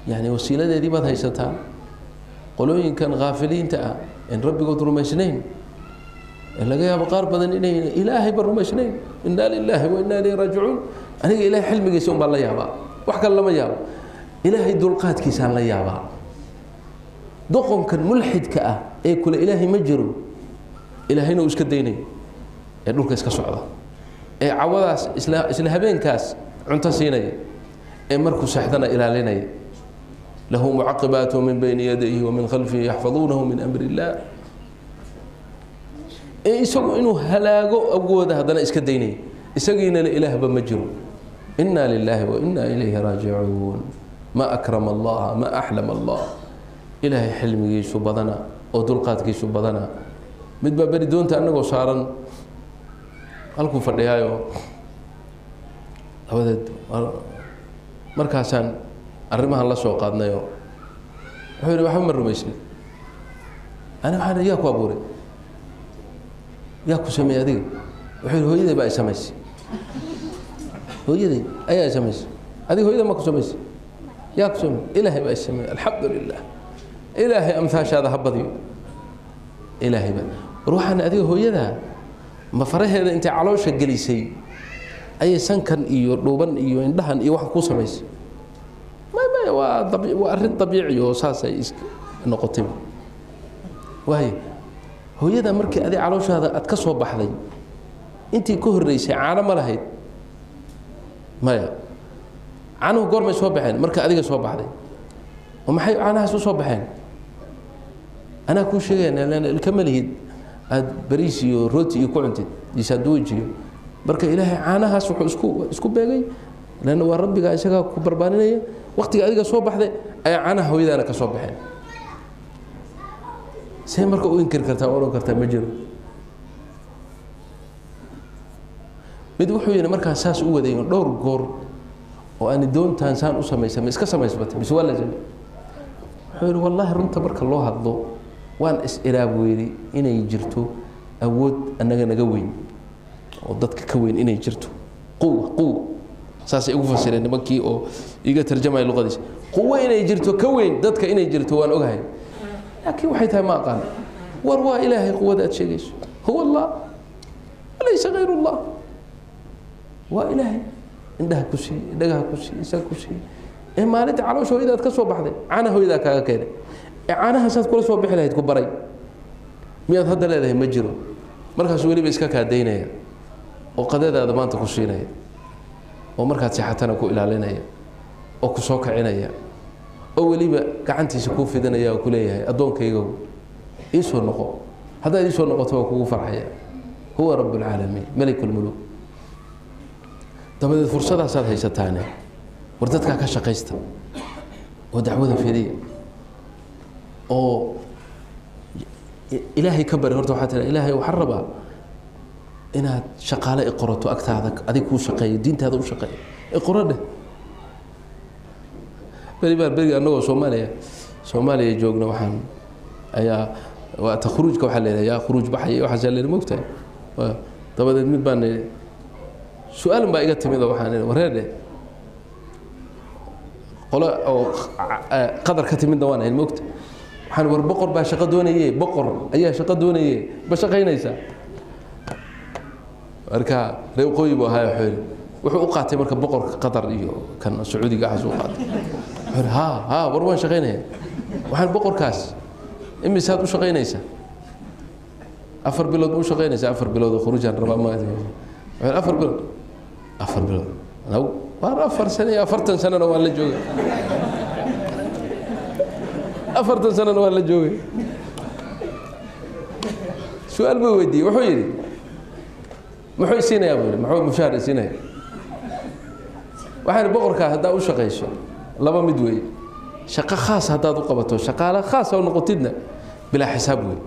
yani wasiiladeedii baad haysataa. Qolooyinkan haafiliinta ah en rabbigood rumaysnayn Laga yaabo qaar badan inay Ilaahay ba rumaysnayn. Inna lillahi wa inna ilayhi raajicuun. Aniga Ilaahay xilmigiisa un baan la yaabaa, wax kale lama yaabo. Ilaahay dulqaadkiisaan la yaabaa. Doqonkan mulxidka ah ee kule Ilaahay ma jiro, Ilaahayna uu iska daynayo, ee dhulka iska socda, ee cawadaas isla habeenkaas cunto siinaya, ee markuu seexdana ilaalinaya. Lahu mucaqibaatu min bayni yadayhi wa min khalfihi yaxfaduunahu min amri illah. Ee isagu inuu halaago awooda haddana iska daynaya, isagiina la ilaahba ma jiro. Inna lillahi wa inna ilayhi raajicuun. Ma akrama allaha, ma axlama allah. Ilaahay xilmigiisu badana oo dulqaadkiisu badana. Mid baa beri doonta annagoo saaran halkuu fadhiyaayo, dabadeed markaasaan arrimahan la soo qaadnayo, wuxuu yidhi waxba ma rumaysnin. Ani waxaan yaa ku abuuray, yaa ku sameeyey adiga? Wuxuu yidhi hooyaday baa i samaysay, hooyaday ayaa i samaysay. Adiga hooyada ma ku samaysay? Yaa ku sameeyey? Ilaahay baa i sameeyey. Alxamdu lilah, Ilaahay amhaashaada ha badiyo. Ilaahay baa war waxaan adiga hooyadaa ma faraheeda intay caloosha gelisay ayay sankan iyo dhuuban iyo indhahan iyo waxan kuu samaysay? Maya, waa arrin dabiici oo saasay is noqotay. Waayo, hooyada markii adiga calooshaada aad ka soo baxday, intii ka horreysay caano ma lahayd? Maya. Caanuhu goormay soo baxeen? Marka adiga soo baxday. Oo maxay caanahaas u soo baxeen? Anaa kuu sheegaya, lan ilka ma lihid aada bariis iyo rooti iyo ku cuntid iyo sandwich iyo. Marka Ilaahay caanahaas wuxuu isku beegay, lanna waa rabbigaa isagaa ku barbaaninaya. Waqtiga adiga soo baxday ayaa caanaha hooyadaana ka soo baxeen. See marka u inkiri kartaa, odhan kartaa ma jiro? Mid wuxuu yidhi markaan saas u wadayo dhowr goor oo aani doontaan saan u samaysay, ma iska samaysbatay mise waa la samey? Wuxuu yidhi wallaahi runta marka loo hadlo waan is-iraa buu yidhi inay jirto awood annaga naga weyn oo dadka ka weyn, inay jirto quwa. Quwa saasay igu fasireen nimankii oo iga tarjamaya luqadiisa. Quwo inay jirto ka weyn dadka inay jirto waan ogahay, laakiin waxay tahay ma aqaan. War waa Ilaahay quwada aad sheegayso, huwa Allah laysa hayr Allah. Waa Ilaahay indhaha ku siiyey, dhagaha ku siiyey, isaga ku siiyey, ee maalinta caloosha hooyadaad ka soo baxday caanaha hooyadaa kaaga keenay, ee caanahaasaad kula soo bixi lahayd ku baray. Miyaad hadda leedahay ma jiro? Markaasuu weliba iska kaadaynaya oo qadadaada maanta ku siinaya, oo markaad seexatana ku ilaalinaya, oo ku soo kicinaya, oo weliba gacantiisa kuu fidinaya oo ku leeyahay addoonkaygow iisoo noqo, haddaad iisoo noqoto waa kugu farxaya. Huwa rabb alcaalamiin, malik lmuluuk. Dabadeed fursadaasaad haysataane, war dadkaa ka shaqaysta oo dacwada fidiya oo Ilaahay ka bari. Horta waxaa tira Ilaahay waxaan rabaa inaad shaqaale iqorato agtaada, adig kuu shaqeeyo, diintaada u shaqeeyo, iqoro dheh. Beri baan beriga annagoo Soomaaliya joogna, waxaan ayaa waa ta khuruujka waxaa leedahay yaa khuruuj baxaya, waxaasaa leedahay mogtahay. Dabadeed mid baan su-aal baa iga timid oo waxaan idhi wareerdhe qolo oo qadar ka timidna waan ahayn mogta. Waxaan war boqor baa shaqo doonaye, boqor ayaa shaqo doonaye, ma shaqaynaysaa? Marka reer qoyi buu ahaa. Wuxuu yidhi wuxuu u qaatay marka boqorka Qatar iyo kan Sacuudiga waxaas u qaatay. Wuxuu yidhi ha ha, war waan shaqaynaya. Waxaan boqorkaas imisaad u shaqaynaysaa? 4 bilood ma u shaqaynaysaa? 4 bilood oo khuruujaan rabaa. Ma wuxuu 4 bilood? 4 bilood waar 4 sano iyo 40 sanona waan la joogay, 40 sanona waan la joogay. Su-aal buu weydiiyey, wuxuu yidhi muxuu isiinayaa buu yidhi, muxuu mushaar isiinaya? Waxaan boqorkaa haddaa u shaqayso laba mid weeye: shaqo khaas haddaad u qabato, shaqaale khaas oo noqotidna bilaa xisaab wey,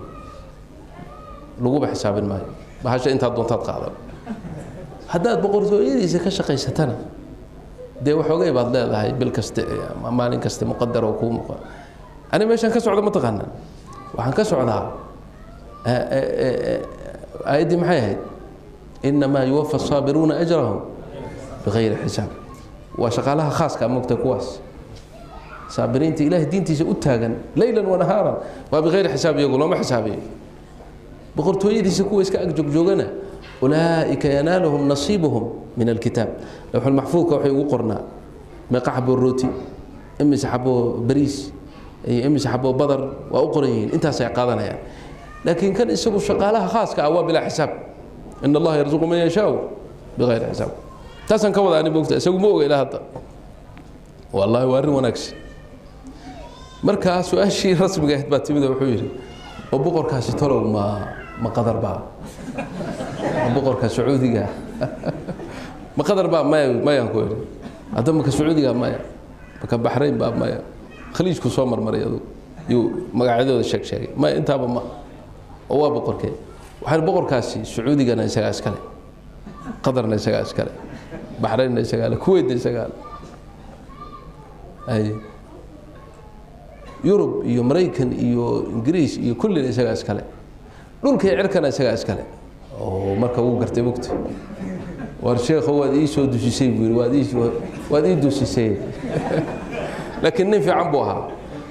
laguba xisaabin maayo, bahasha intaad doontaad qaado. Haddaad boqortooyadiisa ka shaqaysatana dee waxoogay baad leedahay bil kaste ama maalin kaste muqadar oo kuu muuqa. Ani meeshaan ka socdo ma taqaanaa? Waxaan ka socdaa aayaddii maxay ahayd? Inamaa yuwafa asaabiruuna ajrahum bigayri xisaab. Waa shaqaalaha khaaska mogta, kuwaas saabiriinta Ilahay diintiisa u taagan leylan wa nahaaran, waa bigayri xisaab, iyagu looma xisaabiyo. Boqortooyadiisa kuwa iska ag joogjoogana ulaa'ika yanaaluhum nasiibuhum min alkitaab. Lawxul maxfuudka waxay ugu qornaa meeqa xaboo rooti, imise xaboo bariis iyo imise xaboo badar, waa u qoran yihiin, intaasay qaadanayaan. Laakiin kan isagu shaqaalaha khaaska ah waa bilaa xisaab. In Allaha yarzuqu man yashaau bigayri xisaab. Taasaan ka wada ani moogta, isagu ma oga ilaa hadda. Wallahi waa arrin wanaagsan. Markaa su-aashii rasmiga ahayd baa timid. Wuxuu yidhi, oo boqorkaasi tolow ma Qadar baa? Ma boqorka Sacuudiga ma Qadar baa? Maya, mayaan ku idhi. Hadda maka Sacuudiga? Maya. Maka Baxrayn baa? Maya. Khaliijku soo marmaray adugu, yuu magacyadooda sheeg sheegay. Maya, intaaba ma oo waa boqorkee? Waxaan boqorkaasi Sacuudigana isagaa iskale, Qadarna isagaa iskale, Baxraynna isagaa le, Kuweytna isagaa le, ay Yurub iyo Maraykan iyo Ingiriis iyo kullina isagaa iskale, dhulka iyo cirkana isagaa iskale. Oo marka wuu gartay mugta. War sheekho, waad ii soo dusisay buu yidhi, waad ii dusisay. Laakiin nin fiican buu ahaa.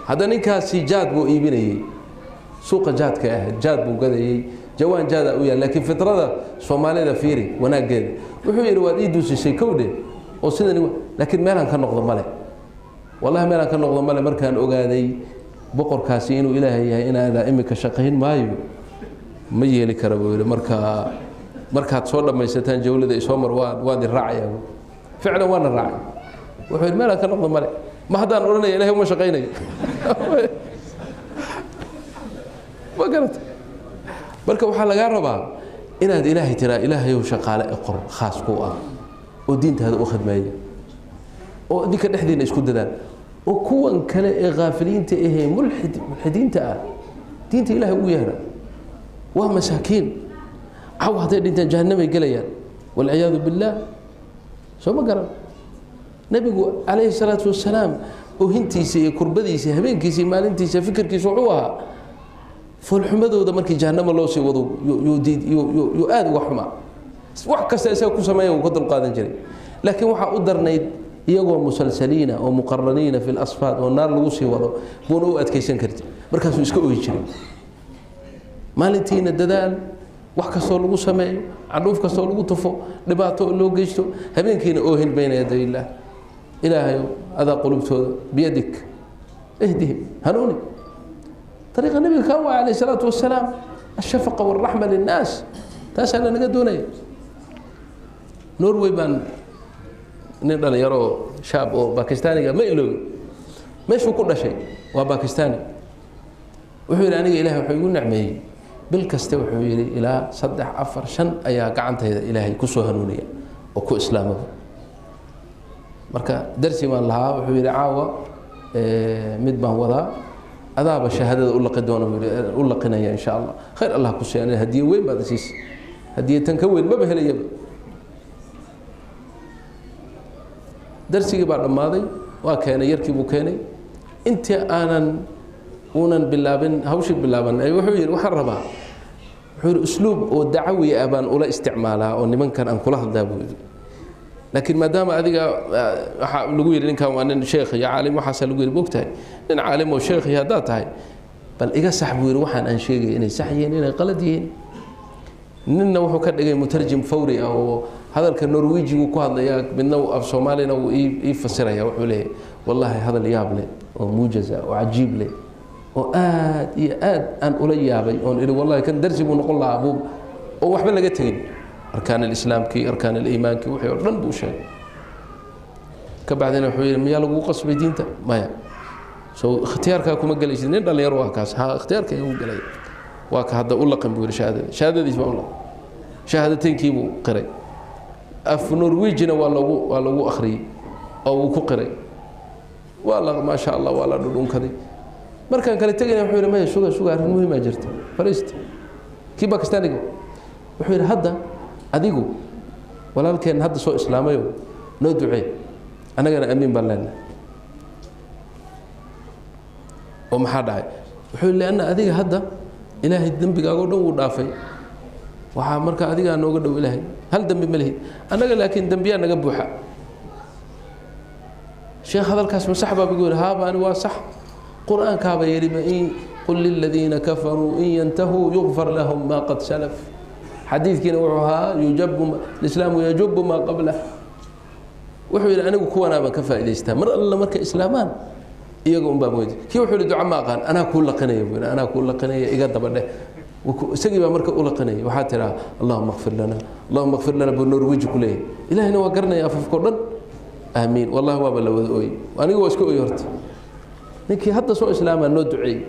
Hadda ninkaasi jaad buu iibinayey, suuqa jaadka ahayd, jaad buu gadayey, jawaan jaada u yaal. Laakiin fitrada Soomaalida fiiri wanaaggeeda. Wuxuu yidhi, waad ii dusisay kowdhe oo sidani, laakiin meelaan ka noqdo male, wallahi meelaan ka noqdo male. Markaan ogaaday boqorkaasi inuu Ilaahay yahay, inaada imika shaqayn maayo, ma yeeli kara buu yidhi. Marka markaad soo dhammaysataan jawlada isoo mar, waan i raacayaa. Ficlan waana raacay. Wuxuu yidhi, meelaan ka noqdo male, ma haddaan odhanaya Ilahay uma shaqaynayo, ma garata? Marka waxaa lagaa rabaa inaad Ilaahay tiraa, Ilaahayow, shaqaale e qor khaas ku ah oo diintaada u khidmeeya oo idinka dhexdiina isku dadaal, oo kuwan kale ee khaafiliinta ahee mulxid mulxidiinta ah diinta Ilahay ugu yeedha. Waa masaakiin, caw hadday dhintaan jahannamay gelayaan, walciyaadu billaah. Soo ma garan? Nebigu calayhi salaatu wasalaam oohintiisa iyo kurbadiisa, habeenkiisa iyo maalintiisa, fikirkiisa wuxuu ahaa foolxumadooda markii jahannamo loo sii wado. Yuu aada uga xumaa. Wax kasta isaga ku sameeya uu ka dulqaadan jiray, laakiin waxaa u darnayd iyagoo musalsaliina oo muqaraniina fi lasfaad oo naar lagu sii wado buuna u adkaysan karti. Markaasuu iska oyi jiray. Maalintiina dadaal, wax kastoo lagu sameeyo, candhuuf kastoo lagu tufo, dhibaato loo geysto, habeenkiina oohin bayna yaday illaah. Ilaahayow, adaa qulubtooda biyadik, ihdihim, hanuuni. Ariiqa nabiga kaa waaya calayh isalaatu wasalaam, ashafaqa waraxma linnaas, taasaa lanaga doonaya. Norway baan nin dhalinyaro oo shaab oo Bakistaaniga ma iloobi meeshuu ku dhashay, waa Bakistani. Wuxuu yidhi, aniga Ilahay wuxuu igu necmeeyey bil kaste, wuxuu yidhi, ilaa saddex, afar, shan ayaa gacantayda Ilaahay kusoo hanuunaya oo ku islaamaba. Marka darsi baan lahaa. Wuxuu yidhi, caawa mid baan wadaa, adaaba shahaadada u laqi doona buu yidhi, u laqinaya insha Allah. Khayr Allah ku siiya, aniga hadiye weyn baad isiisay, hadiye tan ka weyn maba helayaba. Darsigii baa dhammaaday, waa keenay yarkii buu keenay. Intii aanan uunan bilaabin hawshii bilaaban, wuxuu yidhi, waxaan rabaa, wuxuu yidhi, usluub oo dacawi ah baan ula isticmaalaa oo nimankan aan kula hadlaa buu yidhi. Laakiin maadaama adiga waxaa lagu yidhi ninkan waa nin sheekh iyo caalim, waxaasaa lagu yidhi, mogtahay nin caalim oo sheekh iyo haddaad tahay, bal iga sax buu yidhi waxaan aan sheegaya inay sax yihiin, inay qalad yihiin. Ninna wuxuu ka dhigay mutarjim fawri ah oo hadalka Norwejigu ku hadlaya, midna af Soomaalina wuu ii fasiraya. Wuxuu leeyahay, wallahi hadal yaab leh oo muujaza oo cajiib leh oo aad iyo aad aan ula yaabay oon idhi, wallahi kan darsi buu noqon lahaa buu oo waxba laga tegin, arkaan alislaamkii, arkaan aliimaankii, wixii oo dhan buu sheegay. Ka bacdina wuxuu yidhi, miyaa lagugu qasbay diinta? Maya. So ikhtiyaarkaa kuma gelaysid? Nin dhalinyaro waa kaas. Ha, ikhtiyaarka igu gelaya. Waa ka hadda u laqan buu yidhi shahaadada, shahaadadiis baa u laqan, shahaadateynkii buu qiray, af Norwijina waa lagu akhriyey oo wuu ku qiray. Waa la, maasha Allah, waa la dhudhunkaday. Markaan kale tegayna wuxuu yidhi, maya, suga, suga, arrin muhiimaa jirta, fariista. Kii Bakistaniga wuxuu yidhi, hadda adigu walaalkeen hadda soo islaamayo noo ducee, annagana amiin baan leenahay. Oo maxaa dhacay? Wuxuu yidhi, lianna adiga hadda Ilaahay dembigaago dhan wuu dhaafay, waxaa marka adigaa nooga dhow Ilaahay, hal dembi ma lihid. Annaga laakiin dembiyaa naga buuxa. Sheekh, hadalkaas ma sax baa? Bigu yidhi, haaba ani waa sax, qur-aankaaba yidhi ma in Qul liladiina kafaruu in yantahuu yugfar lahum maa qad salaf. Xadiidkiina wuxuu ahaa yujabu lislaamu yajubu maa qablah. Wuxuu yidhi anigu kuwanaa baan ka faa'idaystaa, mar alla markay islaamaan iyaga un baan weydi. Kii wuxuu yidhi duca ma aqaan, anaa kuu laqinaya buu yidhi, anaa kuu laqinaya, iga daba dheh. Isagii baa marka u laqinaya, waxaa tiraa allahuma kfir lana, allahuma kfir lana buu Norweji ku leeyahay. Ilahina waa garanaya afafkao dhan. Aamiin. Wallahi waaba la wada ooyey, anigu waa iska ooyey. Horta ninkii hadda soo islaamaa noo duceeyey.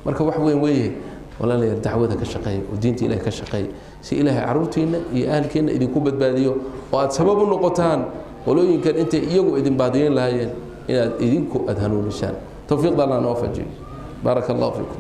Marka wax weyn weeye walaalayaal, dacwada ka shaqeeya oo diinta ilahay ka shaqeeya, si ilaahay carruurtiinna iyo ahalkiinna idinku badbaadiyo, oo aad sabab u noqotaan qolooyinkan intay iyagu idin baadiyeyn lahaayeen inaad idinku aada hanuunisaan. Towfiiqda Allah noo waafajiyo. Baaraka allahu fiikum.